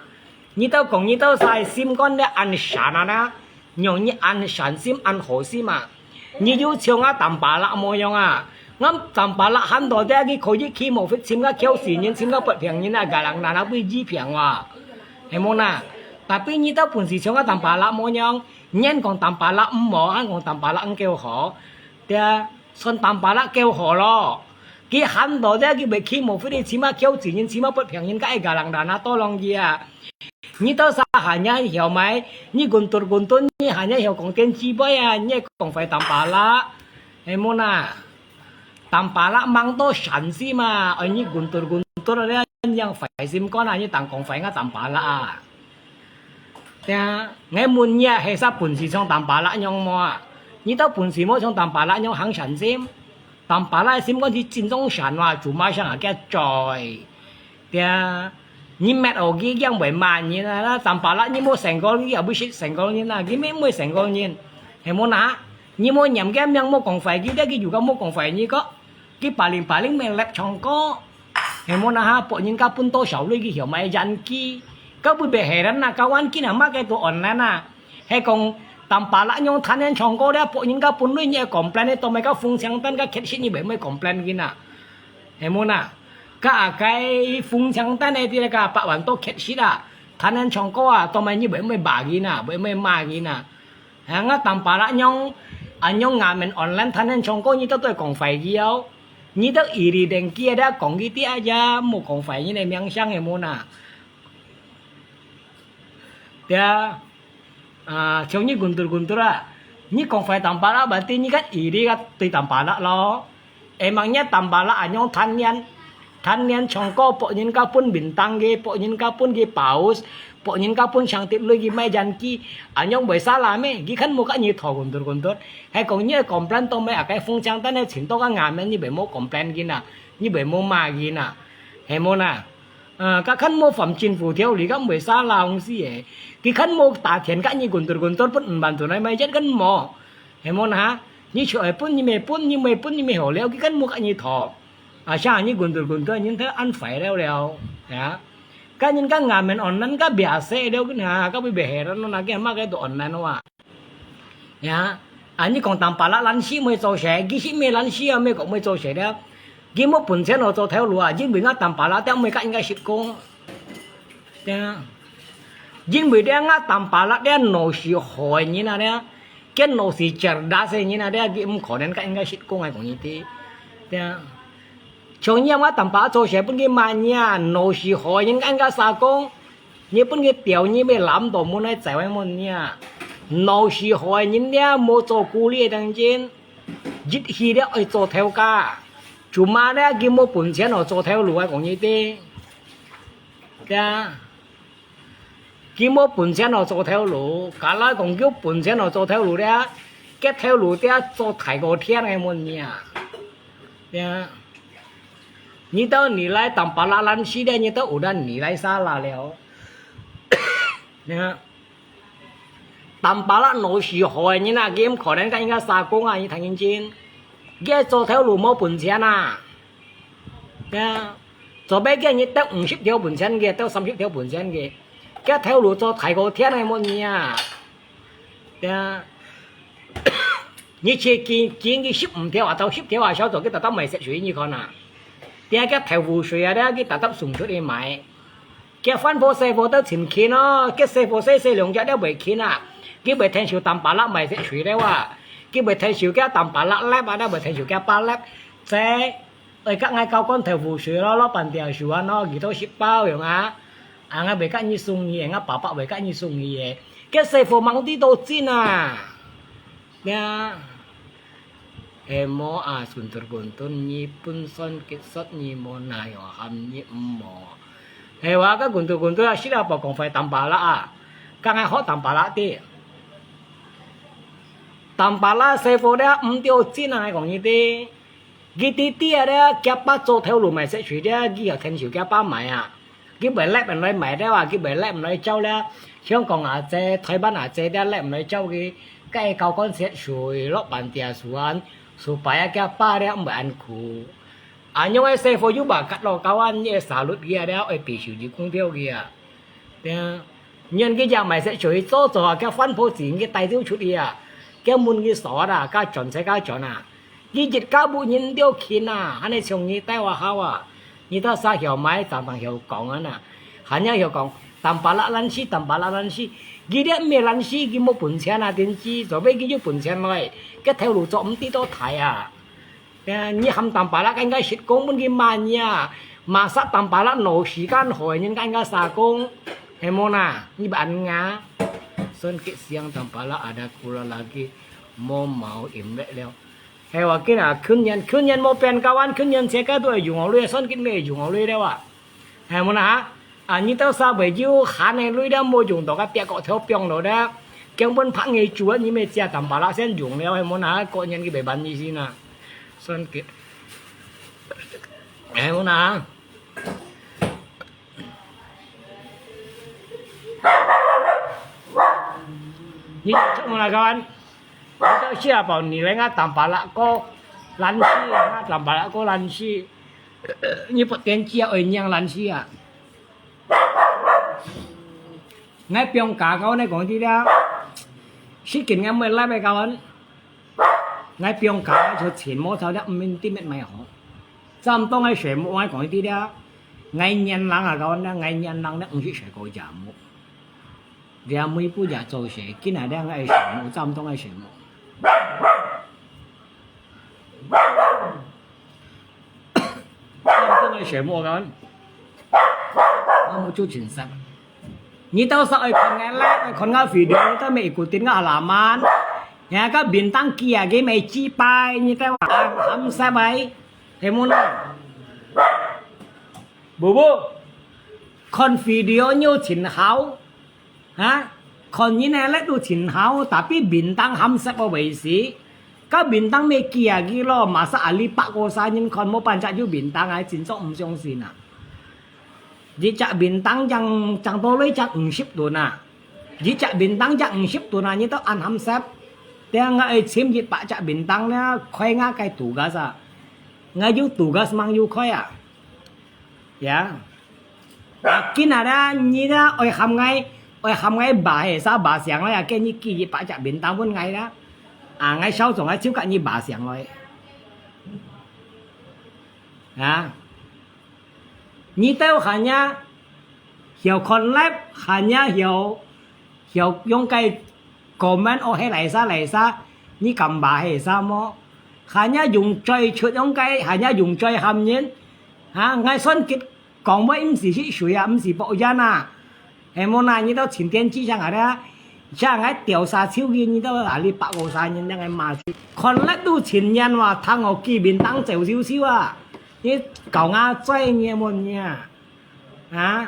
你兜講你兜儕心肝咧恁善啊啦，用你恁善心恁好心啊。你有像啊Tambalak模樣啊，𠊎Tambalak很多的，佢可以去無fit尋个舊時人，尋个不平人啊，个人難啊會醫病哇，係無啦？Tapi你兜本事像啊Tambalak模樣，人講Tambalak毋好，還講Tambalak毋夠好。 Tia，算Tambalak夠好咯。佢喊到tia，佢會去無fit，起碼救濟人，起碼不平人，該个人難啊，多容易啊。你到時hanya曉買，你guntur-guntur，你hanya曉講電子杯啊，你講壞Tambalak，係無啦？Tambalak mang到山西嘛，愛你guntur-guntur咧，你樣壞心肝啊，你當講壞个Tambalak啊。 Tia，𠊎問你啊，係啥本事像Tambalak樣無啊？你兜本事無像Tambalak樣行善心？Tambalak心肝係真正善哇，cuma想啊，佢嘴。Tia，你搣哦，佢樣會罵人啊，Tambalak你無成功，佢也毋識成功人啊，佢乜毋會成功人，係無啦？你無念佢命無講壞，佢，佢有个無講壞你个。 佢paling-paling乜lep唱歌，係無啦哈，博人家分多少鐳佢曉買演技，該會別係人啦，該玩機啊，麼个都online啊，係講Tambalak樣彈人唱歌咧，博人家分鐳你complain咧，當買个風槍彈个cassette你會毋會complain佢啊？係無啦？該啊該風槍彈个啲个百萬多cassette啊，彈人唱歌啊，當買你會毋會罵佢啊？會毋會罵佢啊？ 啊，𠊎Tambalak樣，恁樣ngamen online彈人唱歌，你兜都講壞佢哦。你兜iri dengki ada講佢啲啊，也無講壞人个名聲个無啦。Tia，啊，像你guntur-guntur啊，你講壞Tampalak berarti你kan iri啊對Tampalak咯。Emangnya Tampalak恁樣天天，天天唱歌，博人家分bintang个，博人家分个paus，博人家分上帝類个買人機，恁樣會salah咩？佢kan無甲你討guntur-guntur，還講你个complain到尾啊，該風槍單个請到个衙門，你會無complain佢啊，你會無罵佢啊，係無啊？ 啊，佢kan無犯政府條例，佢毋會salah東西个。佢kan無打電甲你guntur-guntur，分五萬ton來買，一kan無。係無啊？你就愛分，你乜分，你乜分，你乜好了，佢kan無甲你討。啊，像你guntur-guntur，人都恁壞了了，呀。該人家衙門online，該biasa了，佢啊，該會別係了，那个嘛，該都online哇。 Ya，啊，你講Tampalak爛死毋會做事，佢識毋會爛死啊，美國毋會做事了。佢無本錢哦做頭路啊，因為𠊎Tampalak這毋會甲人家識講。Ya，因為這𠊎Tampalak這腦屎好个人啊，這，佢腦屎cerdas个人啊，這，佢毋可能甲人家識講啊，講你知。Ya，像你𠊎Tampalak做事，分佢罵你啊，腦屎好个人甲人家撒講。 你分佢釣，你乜攬到門來走个門呀。腦屎好个人了，無做苦力个當真，一去了愛做頭家。Cuma了，佢無本錢哦做頭路啊，講你知。對啊，佢無本錢哦做頭路，假如講有本錢哦做頭路了，該頭路了做大過天个門呀。對啊。 你兜你來Tampalak爛死了，你兜有咱你來salah了。你看，Tampalak腦屎好个人啊，佢毋可能甲人家撒講啊，你聽認真。佢做頭路無本錢啊。啊，做尾个你得五十條本錢个，得三十條本錢个，佢頭路做大過天个無你啊。啊， 你切見，見佢十五條啊，到十條啊，少做佢特特賣食水，你看啊。點解豆腐水啊，佢特特送出去賣。佢番婆細婆都盡勤哦，佢細婆細細兩隻都袂勤啊。佢袂聽受Tampalak賣食水了啊，佢袂聽受佢Tampalak lép啊，都袂聽受佢爸lép。這，愛甲𠊎交關豆腐水咯，落半條水啊，喏，幾多十包樣啊。啊，𠊎袂甲你送你个，𠊎爸爸袂甲你送你个。佢細婆忙啲到盡啊。 呀，係無啊，guntur-guntur，你本身結束你無哪有喊你毋好。係話个guntur-guntur啊，識啊，莫講壞Tampalak啊，甲𠊎學Tampalak知。Tampalak細伙了，毋著真啊，講你知。佢弟弟啊了，佢爸做頭路賣食水了，佢又聽受佢爸賣啊。 佢會lép毋來賣了啊，佢會lép毋來走了。香港也濟，台灣也濟，了lép毋來走个，該交關食水落半條船，supaya佢爸了毋會恁苦。啊，因為師傅又話，甲落交關，你个沙律佢啊了，愛被收入股票个啊。對啊，因佢也賣食水，做做啊，佢番婆錢佢帶走出去啊，佢問佢嫂啊，佢轉世佢轉啊。 佢一家屋人都勤啊，恁呢像你帶我好啊。你到啥曉買，常常曉講啊呐。還要曉講，Tampalak爛死，Tampalak爛死。佢這毋係爛死，佢無本錢啊，電視，除非佢有本錢來，佢頭路做毋知多大啊。啊，你喊Tampalak，應該識講分佢罵你啊，罵煞Tampalak腦屎乾好，人家應該啥講，係無呐？你辦啊？Son kit siang Tampalak ada kula lagi，無毛音了了。 係話緊啊，去年，去年無變高安，去年自家都係用好鐳，算緊咩用好鐳了啊。係無啦哈？啊，你到時候有閒个鐳了，無用到个，別个頭放落了，根本拍你煮啊，你咪借Tampalak先用了，係無啦哈？過年佢袂辦你先啊。算緊。係無啦哈？ 你出門來看，你到下包你來啊，Tampalak哥爛死啊，Tampalak哥爛死，你不點知啊，會讓爛死啊。𠊎放假，𠊎講你了，時間𠊎毋會來个，𠊎放假就全部走了，毋免地面買好。 站當个水木，𠊎講一啲了，𠊎年零啊，講呢，𠊎年零呢，毋識水果也木，也每步也做事，今日呢，𠊎水木，站當个水木。站當个水木，講，𠊎木就盡煞。你兜係愛看𠊎live，愛看𠊎video，你兜乜ikutin𠊎halaman。Ya，該bintang寄啊，佢乜祭拜，你兜啊，喊煞哎，係無啦？無無，看video你又盡好，哈？看人个live都盡好，tapi bintang喊煞个位置，該bintang乜寄啊佢咯，masa ahli百個儕人看，無半隻有bintang啊，真正毋相信啊！ 一隻bintang正正到來正五十噸啊！一隻bintang正五十噸啊！你兜恁喊煞，等𠊎愛尋一百隻bintang呢，開𠊎个tugas啊！𠊎有tugas吂有開啊！Ya，啊，今日呢，你呢愛喊𠊎，愛喊𠊎ba係啥ba上來啊！今日寄一百隻bintang分𠊎啦！啊，𠊎小眾啊，就佮你ba上來。啊！ 你兜hanya曉看live，hanya曉曉用該comment哦，係哪儕哪儕，你敢ba係啥無？Hanya用嘴出用該，hanya用嘴喊人，哈！𠊎算佢講話毋係識水啊，毋係博人啊！ 係無啦，你兜尋電視上下啦，像𠊎調查手機，你兜哪裡百個儕人，你𠊎罵佢。看live都尋人哇，聽𠊎寄bintang走秀秀啊！你搞𠊎嘴你無你啊？啊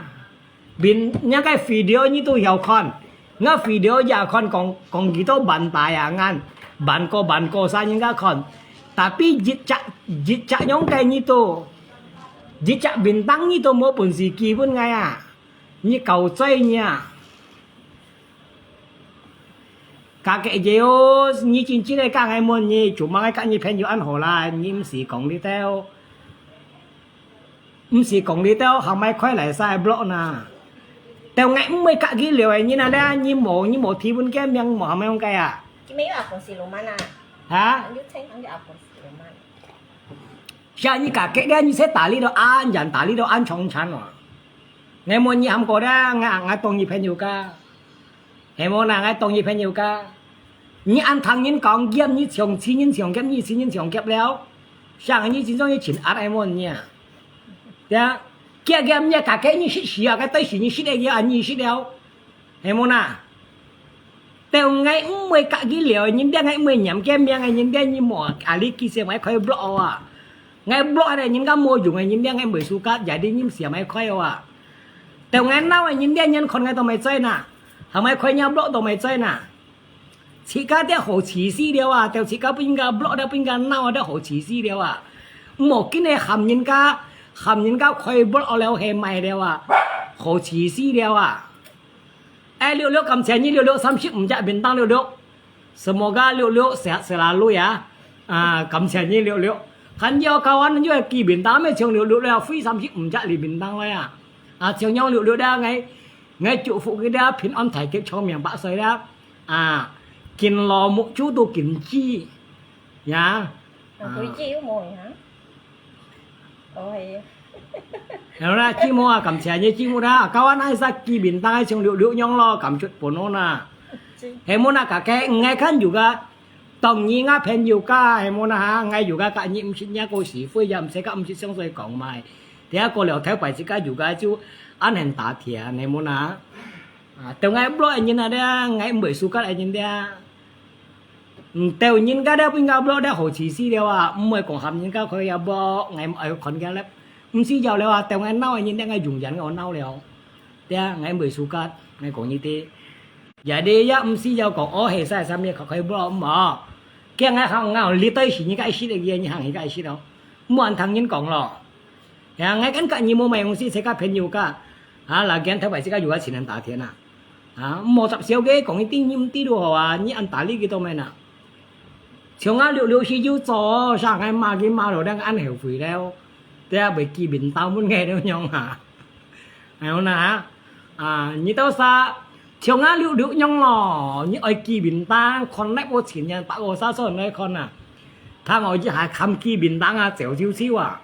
？Bin，人家video你都曉看，𠊎video也看，講講幾多萬大啊，恁萬個萬個儕人家看，tapi一隻一隻樣个你都，一隻bintang你都無本事寄分𠊎啊！ 你搞嘴你啊！Kakek Zeus，你真真个講𠊎問你，做麼个佮你朋友恁好啦？你毋使講這兜，毋使講這兜，喊𠊎開哪儕block哪？兜𠊎毋會佮佢聊个人啊咧，你無你無提分佢名，無喊𠊎用个啊？佢乜有akun siluman啊？哈？佢有稱，佢有akun siluman。 Siapa你kakek dia，你識打理到恁遠，打理到恁長長哦。𠊎問你喊過咧，𠊎𠊎當你朋友个，係無啦？𠊎當你朋友个。你恁聽人講，夾你長，千人長夾，你千人長夾了。Siapa你真正你盡壓，𠊎問你啊。對啊，夾夾你kakek你識死啊，該對死你識个啊，你識了。 係無啦？兜𠊎毋會佮佢聊个人，兜𠊎毋會念佢名个人，兜你莫啊，你幾時𠊎開block啊？𠊎block个人家無用个人，兜𠊎毋會suka，jadi你毋使喊𠊎開啊！兜𠊎惱个人，兜人看𠊎當毋會嘴哪，喊𠊎開若block當毋會嘴哪！自家兜好自私了啊！兜自家分人家block了，分人家惱啊，兜好自私了啊！莫緊个喊人家，喊人家開block了，係麼个了啊？好自私了啊！ 哎，六六，感謝你，六六，三十五隻bintang，六六。Semoga六六sehat selalu ya。啊，感謝你，六六。還有kawan，你个寄bintang，乜像六六了，飛三十五隻哩bintang來啊。啊，像樣六六了，𠊎，𠊎祝福佢了，平安大吉，長命百歲了。啊，金老木珠都金雞，呀。啊，飛機又無呀？ 哦，係。然後呢，節目啊，感謝你節目啦，kawan啊，一隻寄bintang像六六樣咯，感謝分我啦。係無啦，kakek，𠊎看有个，當然啊，朋友家，係無啦哈，𠊎有个佮你毋識，若个是非也毋使佮毋識相對講嘛。等下過了頭擺自家有个就恁樣打聽，係無啦。啊，等𠊎block个人啊，這𠊎毋會suka个人這。 嗯，兜人家兜分人家block兜好自私了啊，毋會講喊人家開个block，𠊎愛看佢咧。毋使要了啊，兜𠊎惱个人兜𠊎永遠𠊎惱了。對啊，𠊎毋會suka，𠊎講你知。也你也毋使要講，哦，係啥啥物，開開block，毋好。驚𠊎行，𠊎行，你對死人家一息个，你行人家一息咯。毋好聽人講咯。 Ya，𠊎感覺你無麼个東西，自家朋友家。啊，lagian頭擺自家有个情人打天啊。啊，莫插手个，講一定你毋知就好啊，你恁打理佢做咩啊？像啊，六六時就做，啥个罵佢罵到恁恁後悔了。對啊，袂寄bintang分𠊎了樣啊。哎喲啦哈。 啊，你兜儕像啊六六樣咯，你愛寄bintang，connect無錢人，百五十歲來看啊。聽𠊎一下喊寄bintang啊，走就走啊。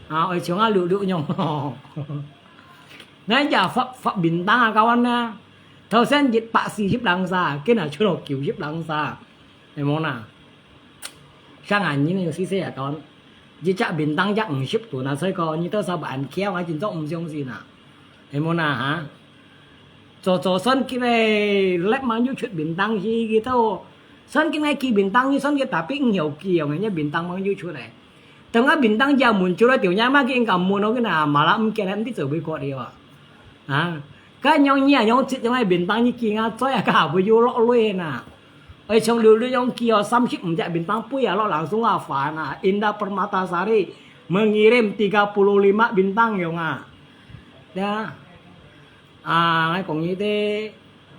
啊，愛像啊六六樣咯。𠊎也發發bintang啊，kawan啊。頭先一百四十零儕，今日出到九十零儕，係無啦？ 像恁樣个細細个講，一隻bintang值五十噸啊，所以講你兜儕恁巧，𠊎真正毋相信啊，係無啦哈？做做算計个，lab吂有出bintang去，佢都算計个寄bintang去，算計tapi毋曉寄哦，人家bintang吂有出个。等下bintang ya muncul了，條人嘛，佢應該問哦，佢那malah毋見了，毋知做咩个了啊。啊，該樣你啊，樣這樣个bintang你寄啊，做啊，該還會有落淚呢。哎，像流流樣寄哦，三十五隻bintang，不要落，langsung啊，煩啊，Indah Permatasari mengirim tiga puluh lima bintang樣啊。對啊。 啊，𠊎講你兜，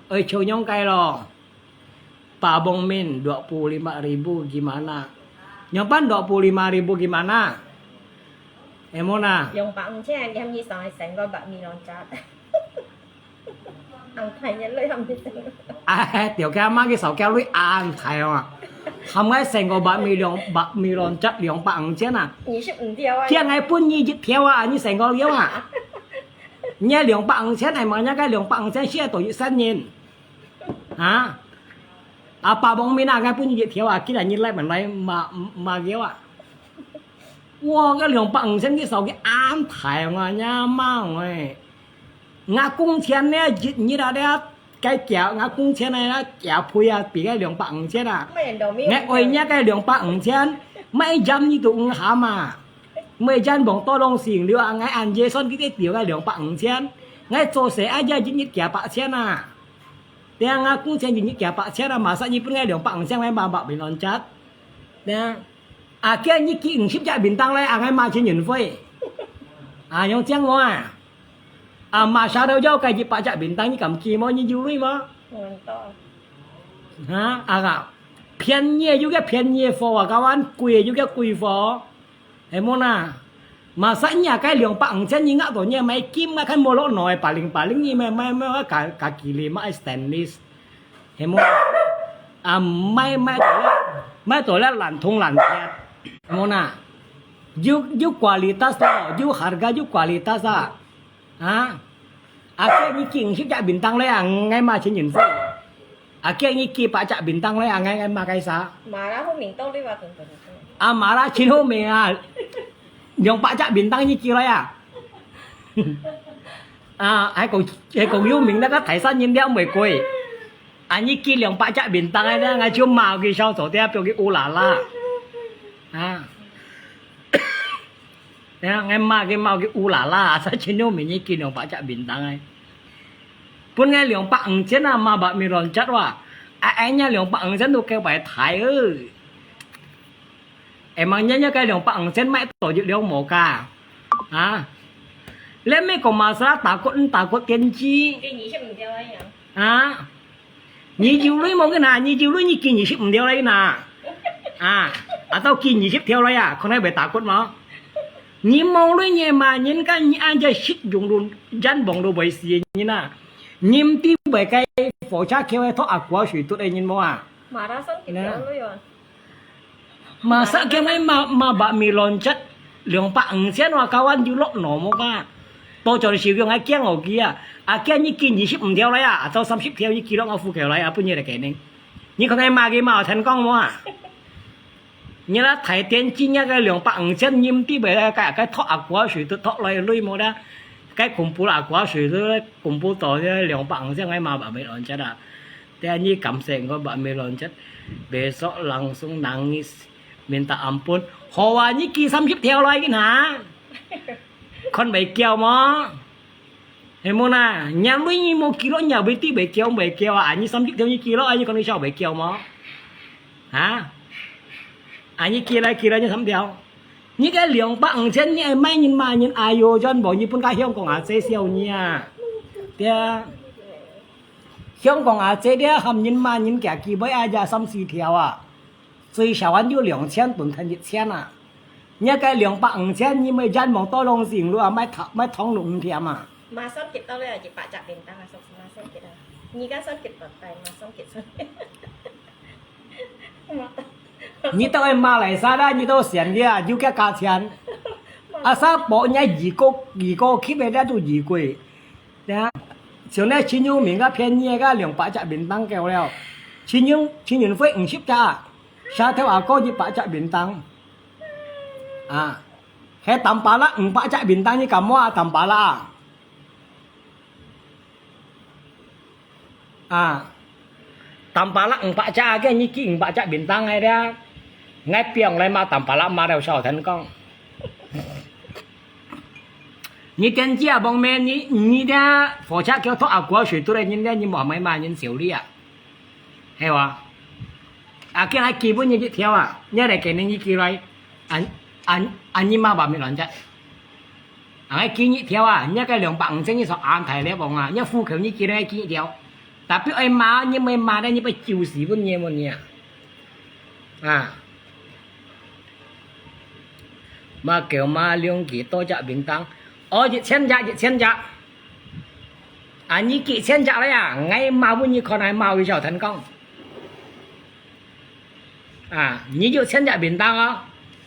愛像樣个咯。Pak Bong Min, dua puluh lima ribu gimana? 仰般 dua puluh lima ribu gimana? 係無啦？兩百五千，你喊你上去成個bak mi loncat。恁大个鐳喊你成個。哎，對，佢阿媽个手機鐳恁大哦。喊𠊎成個bak mi兩，bak mi loncat兩百五千啊。二十五條啊。驚𠊎分你一條啊，你成個了啊。 你兩百五千，哎媽，人家兩百五千寫到一生人。啊？啊，Pak Bong Min啊，𠊎分你一條啊，今日你來問來嘛，嘛要啊。哇，該兩百五千个手機恁大啊，你媽喂！𠊎工錢呢，一日啊，這該寄，𠊎工錢呢，寄配啊，比該兩百五千啊。𠊎愛你該兩百五千，買jam你都毋喊啊。 每間房多弄成了啊，𠊎恁夜算佢个條个兩百五千，𠊎做事啊，一日寄八千啊。對啊，𠊎工錢一日寄八千啊，masa你分𠊎兩百五千，𠊎嘛bak mi loncat。對啊，啊，今日寄五十隻bintang來，啊，𠊎嘛請運費。啊，用這樣無啊？啊，masa都要該一百隻bintang，你敢寄無？你有鐳無？很多。啊，啊，便宜有个便宜貨啊，kawan，貴有个貴貨。 係無啦？Masa你啊，該兩百五千你呃到你買金啊，看無落腦个，巴零巴零你買買買，家家己哩買stainless，係無？啊，買買到了，買到了爛銅爛鐵，係無啦？有有kualitas咯，有harga有kualitas啊。 啊？啊，今日寄五十隻bintang來啊，𠊎嘛請運費。啊，今日寄百隻bintang來啊，𠊎𠊎嘛該啥？Mara好名到你話等等。啊，Mara真好名啊，兩百隻bintang你寄來啊。啊，還講還講有名，該個大山人了袂貴。啊，你寄兩百隻bintang來呢，𠊎就罵佢笑走掉，不要佢烏啦啦。啊。 哎呀，𠊎罵佢罵佢烏啦啦，在前頭面你寄兩百隻bintang哎。分𠊎兩百五千啊，嘛bak mi loncat哇。哎哎呀，兩百五千都夠白抬哦。哎，emangnya該兩百五千買到一輛摩卡啊？你咪講masalah takut，takut電池。啊？ 你有鐳無个哪？你有鐳你寄二十五條來哪？啊，啊，到寄二十條來啊，看你會打骨無？你無鐳你嘛，人家你恁樣識用路，人望都會死个人啊！你毋知會該火車橋个托阿哥水毒个人無啊？Mara算幾條鐳啊？ Masa佢買嘛嘛bak mi loncat兩百五千哇，kawan有落腦無啊？多少時用還驚我佢啊？啊，驚你寄二十五條來啊，啊，到三十條你寄落我戶口來啊，分你來給你。你看該罵佢罵成功無啊？你那台電機那個兩百五千，你毋知袂該該托阿哥水都托來鐳無啦？該恐怖啦，阿哥水都恐怖到這兩百五千，該嘛bak mi loncat啊！ Tiap ni kamseng ko bak mi loncat, besok langsung nangis minta ampun. Hoa你寄三十條來个哈？看會叫無？係無啦？若鐳你無寄落，若會知會叫袂叫啊？啊，你三十條你寄落，啊，你看你笑會叫無？哈？啊，你寄來寄來，你三條。你該兩百五千，你愛買人罵人，哎喲，全部你分該香港阿姐笑你啊！對啊。 香港阿姐這喊人罵人寄寄尾啊，也三四條啊。最少還有兩千，短近一千啊。你該兩百五千，你買煙網多弄成路啊，買糖買糖都毋甜啊。Masakit到了，一百隻便當啊，masakit啊。你个sakit到底，masakit sakit。你到馬來西亞，你都選个啊，有个價錢。啊，啥薄人家二個二個級个，這都二個。 呀，像呢，陳永明个便宜个兩百隻便當夠了，陳永陳永輝五十隻啊，沙頭阿哥一百隻便當，啊，還Tampalak五百隻便當，你敢無啊？Tampalak啊？啊，tambah啦五百隻啊，該你寄五百隻bintang个咧，𠊎放來嘛，tambah啦嘛了小天公。你電視啊，望咩？你你這火車橋托阿哥水都來，人家你莫買嘛，人少哩啊，係哇？啊，今日基本你一條啊，你來給你寄來，啊啊啊，你嘛把咪亂隻。 啊，𠊎寄一條啊，你个兩百五千你說安排了無啊？你戶口你寄來寄一條，tapi愛罵你毋愛罵咧，你會九十分你問你啊？啊，罵狗罵龍幾多隻bintang？哦，一千隻，一千隻。啊，你寄一千隻來啊，𠊎罵分你看，𠊎罵佢小天公。 啊，你有千隻bintang哦。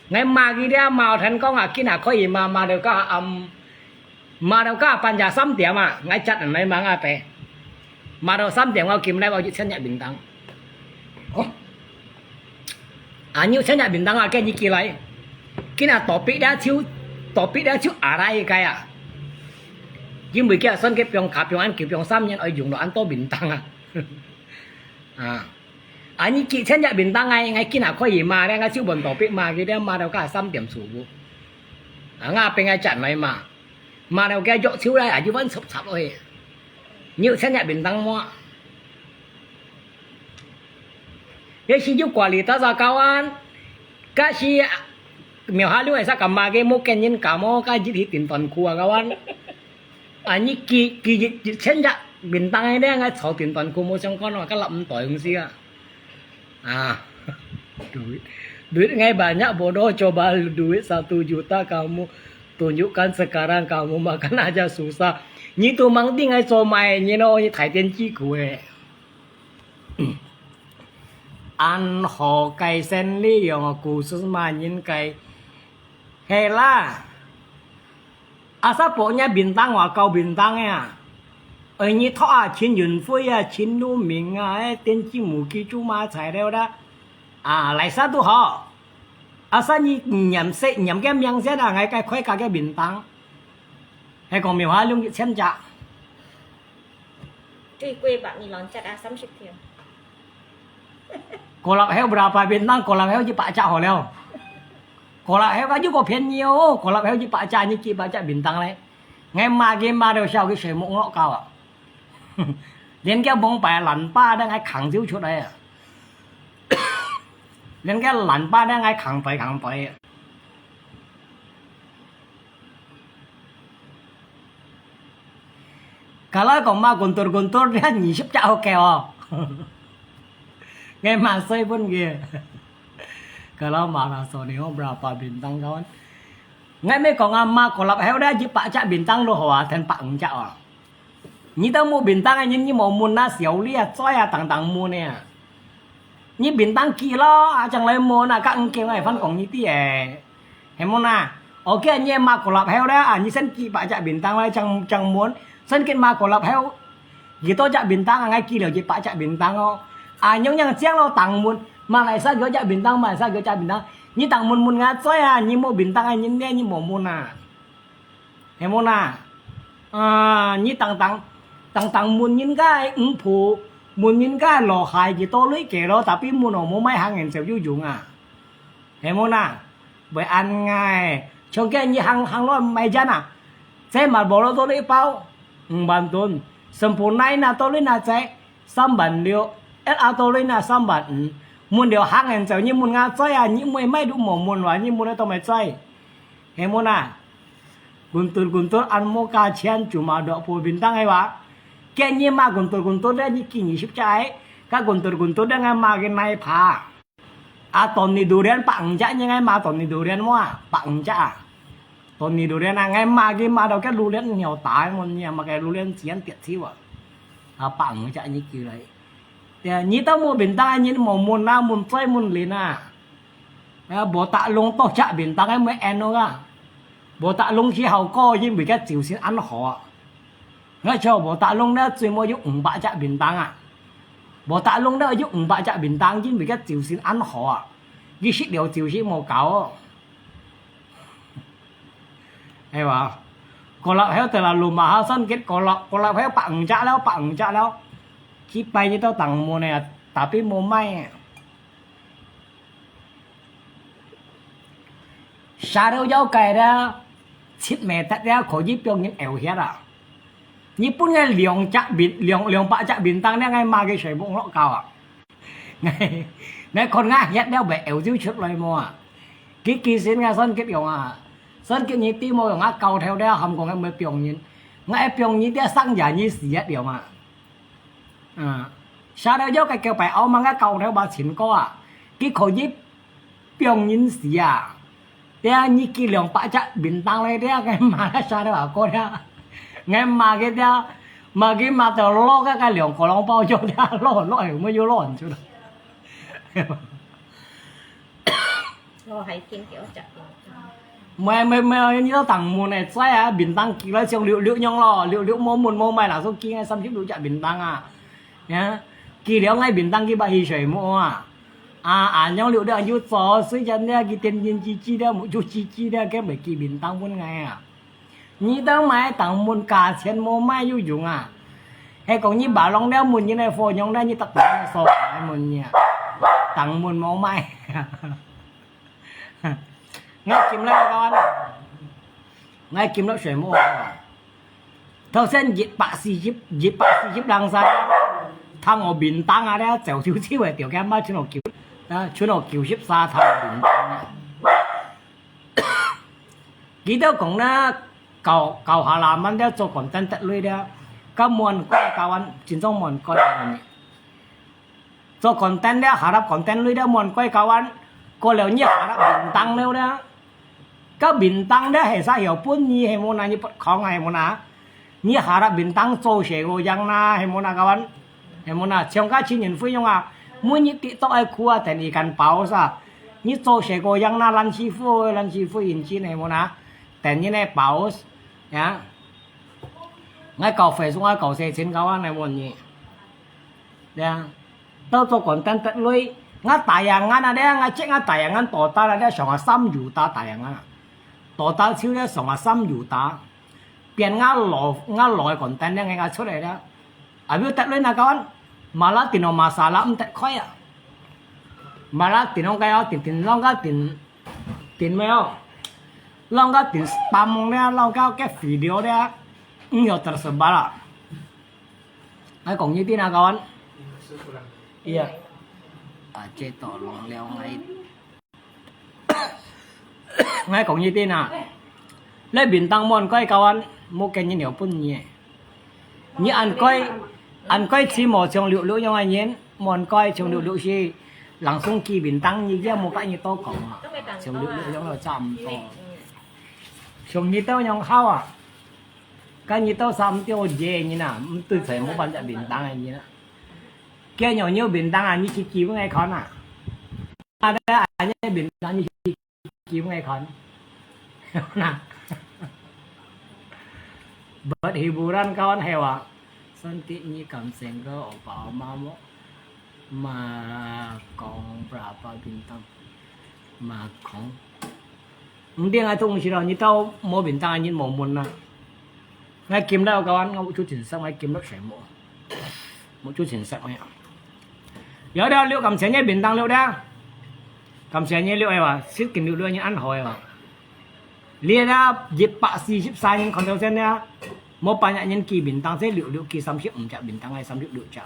𠊎罵佢咧，罵天光啊，今下可以罵，罵到到暗，罵到到半夜三點啊，𠊎接人來罵阿伯。罵到三點，𠊎今來我有千隻bintang。哦，啊，你有千隻bintang啊，該你寄來。今下topik咧就，topik咧就阿拉一个啊。因為佢算佢放卡放恁久，放三年，愛用到恁多bintang啊。啊。 啊，你寄千隻bintang，𠊎，𠊎今下可以罵咧，𠊎就問topik罵佢咧，罵到該三點鐘。啊，𠊎分𠊎轉來罵，罵到該腳手咧，啊，就翻插插落去。你有千隻bintang無？這時就管理大家kawan，該時廟下溜係啥幹嘛个，無見人搞麼，該日去訂短褲啊，kawan。 啊，你寄，寄一，一千隻bintang个咧，𠊎坐訂短褲無相干哦，該立五代東西啊。啊，duit, duit ngai banyak bodoh, coba duit satu juta kamu tunjukkan sekarang kamu makan aja susah. Nyi tu mang ting ngai comai, nyi no, nyi thai tien chi ku eh. An ho kai sen li yong ku sus ma nyin kai. Hela. Asa poknya bintang wa kau bintang ya. Ơi nyi thok a Chin Yun Fui a, Chin Lu Ming a, eh, Tien Chi Mu Ki Chu Ma Chai Leo da. A, lai sa tu ho. Asa nyi niam se, niam ke miang se da, ngai kai khoi ka ke bintang. He kong miu ha lung chen ja. 最贵吧，你两只啊，三十条。Kolap heo berapa bintang? Kolap heo 一百只好了。Kolap heo kan juga 便宜哦，kolap heo 一百只，你几百只 bintang 嘞？Ngai ma ke ma do sao ke 水木 ngok kau à. Liên cái bông bài lăn pa đang ngai khang chiu 出来啊。Liên cái lăn pa đang ngai khang pai khang pai. Kalau kong ma guntur-guntur dia 二十隻 ok 哦。Ngai ma soi pun ge. Kalau ma na so ni berapa bintang kawan? Ngai me kong ma kolap heo dia 一百隻 bintang lo hoa then 百五隻 哦。 你都無bintang啊，你，你無問啊，小李啊，嘴啊，當當問啊。你bintang幾咯，啊，將來問啊，較毋驚啊，反講你知誒。係無啊？OK，你嘛kolap heo啦，啊，你先寄百隻bintang來，將，將問，先寄嘛kolap heo，幾多隻 bintang啊，𠊎寄了一百隻 bintang哦。啊，樣樣將咯，當問，馬來西亞幾多隻 bintang，馬來西亞幾多隻 bintang，你當問問啊，嘴啊，你無bintang啊，你，你無問啊。 係無啊？啊，你當當，當當問人家五婆，問人家老孩子多累个咯，tapi問哦，無買行人就有用啊。係無啊？會恁樣，像今日行，行路買針啊，這嘛無咯多累包，五萬ton，sempurna那多累那這，三萬六，L R多累那三萬五，問了行人就你問啊，這啊，你買買都無問話，你問了都買這。 係無啊？Guntur-guntur an mo ka chian cuma dua puluh bintang ai wa. Kaya nyi ma guntur-guntur dia nyi kini sip chai. Ka guntur-guntur dia ngai ma ke nai pa. A ton ni durian pak ngja nyi ngai ma ton ni durian mo a. Pak ngja a. Ton ni durian a ngai ma ke ma dau ke durian nyo tai mo nyi ma ke durian chian tiat chiu a. A pak ngja nyi kiu lai. Tia nyi tau mo bintang nyi mo mun na mun choi mun lin a. Ê, Botak Lung to chak bintang ai mui en ong a. Botak Lung khi hau ko yin vì cái triều sinh ăn họ. Ngai cho Botak Lung na chui mo yu ung ba chak bintang a. Botak Lung na yu ung ba chak bintang yin vì cái triều sinh ăn họ. Yi shit liu triều sinh mo kao. Ê wa. Kolap heo tê la lu ma ha san kit kolap, kolap heo pak ung chak leo, pak ung chak leo. 去拜日到當門个，tapi無賣。Shadow妖怪咧，七米得咧，可以放人枵血啊！日本个兩隻便，兩，兩百隻便當咧，𠊎買个全部落交啊！𠊎，𠊎看𠊎血了，會枵就出來無啊！佢其實𠊎算佢用啊，算佢你知無用啊，交頭了，含講𠊎會放人，𠊎一放人，這生日你死一樣啊！ 嗯，Shadow妖怪个白傲慢个交頭把情歌啊，佢可以放人死啊！這你寄兩百隻便當來，這个買了Shadow阿哥這，𠊎買个這，買个買到落个个兩個籠包就這落落，有沒有落很久了？ 我還見到隻便當。無無無，你到當門个，在啊，便當寄來像六六樣咯，六六無門無賣啦，所以寄个三十六隻便當啊。呀，寄了𠊎便當佢把去水無啊。啊，啊，樣六六又做，所以講呢，佢天天雞雞了，目珠雞雞了，佢袂寄便當分𠊎啊。 你兜買當門價錢無賣有用啊！係講你把弄了門人个貨用了，你得當所買門人啊，當門無賣。𠊎今日講，𠊎今日全部啊，頭先一百四十，一百四十零山，聽我便當啊咧，走走走个條件買全部九，啊，全部九十三趟便當啊。 佢兜講啦，搞，搞下啦，慢了做content得鐳了，該無人怪搞完，真正無人怪个。做content了，下粒content鐳了，無人怪搞完，過了你下粒便當了了，該便當了，係啥有本事，係無哪，你不講啊，係無哪？ 你下粒便當做事个樣啦，係無哪kawan？係無哪？像該千人費用啊，每日TikTok愛苦啊，等一間包是吧？你做事个樣啦，爛屎朏，爛屎朏認真係無哪？等人个包呀，𠊎搞Facebook，𠊎搞事情，kawan，係無你？對啊。 到做content得鐳，𠊎大洋眼啊咧，𠊎check𠊎大洋眼多大啦咧，上下三juta大洋眼啊，多大就咧上下三juta，變𠊎老，𠊎老个content咧，𠊎出來咧，啊，有得鐳哪kawan？Malah tino masalah毋得開啊，malah tino kaya，tino，tino，tino，tino，tino，tino spam咧，tino kaya video咧，毋曉得sebar啊。 𠊎講你知哪kawan？Iya。啊，這都弄了𠊎。𠊎講你知哪？你便當無人怪kawan，無見人有本事。你恁怪，恁怪起毛像六六樣个人，無人怪像六六係，人送寄便當，你也無甲你多講啊。像六六樣都差毋多。像你兜樣好啊。 該你兜三條街人啊，毋對在無半隻便當个人啊。該樣有便當啊，你去寄分𠊎看啊。啊，恁樣便當你去寄分𠊎看。Nah。Buat hiburan kawan hewa. Santi ni kamseng ke opa oma mo. Makong berapa bintang? Makong. Mending atung sila,你兜無便當，你無問啊。𠊎今日kawan，𠊎目珠真色，𠊎今日全無，目珠真色咩？有了，六感謝你便當六了，感謝你六个哇，食緊六六你恁好个哇。你那一百四十三人看到先呢，無半日人寄便當，這六六寄三十五隻便當，還三十六隻。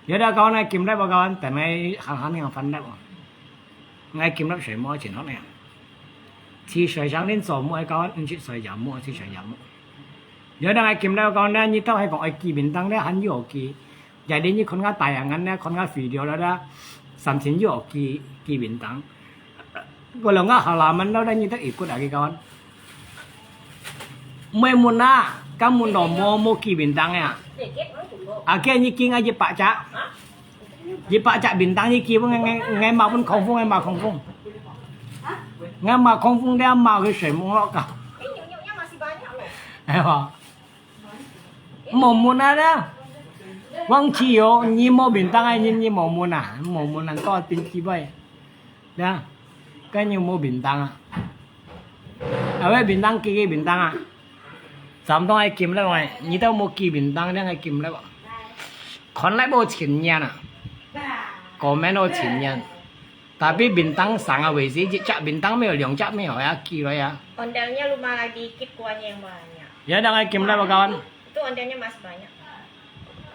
有兜kawan，𠊎今日kawan，等𠊎行行樣翻粒哦。𠊎今日水摸錢好呢。去水上恁做摸kawan，毋識水也摸，去水也摸。有兜𠊎今日kawan呢，你兜還講愛寄便當呢，還有寄。Jadi你看𠊎大洋眼呢，看𠊎video了啦，三千有寄，寄便當。 Kalau nggak halaman lo dah nyetak ikut lagi kawan. Mui mun na, kamu no mo mo ki bintang ya. Akhirnya ki ngai jepak cak. Jepak cak bintang ni ki ngai ngai ngai ma pun kongfung ngai ma kongfung. Ngai ma kongfung dia ma ke sui mung lo ka. Ayo. Mo mun na dah. Wang ci yo, ni mo bintang ai ni ni mo mun na, mo mun na to tin ki bai. Dah, kan yung mo bintang ah. Awe bintang kiki bintang ah. Samtong ai kim lep oi, ni tau mo ki bintang liang ai kim lep oi. Kon lep o chin nyan a. Komen o chin nyan. Tapi bintang sang a wei si, cak bintang meo, liang cak meo ya ki lo ya. Ondel-nya lumala dikit kuahnya yang banyak. Ya dang ai kim lep o kawan. Itu ondel-nya masih banyak.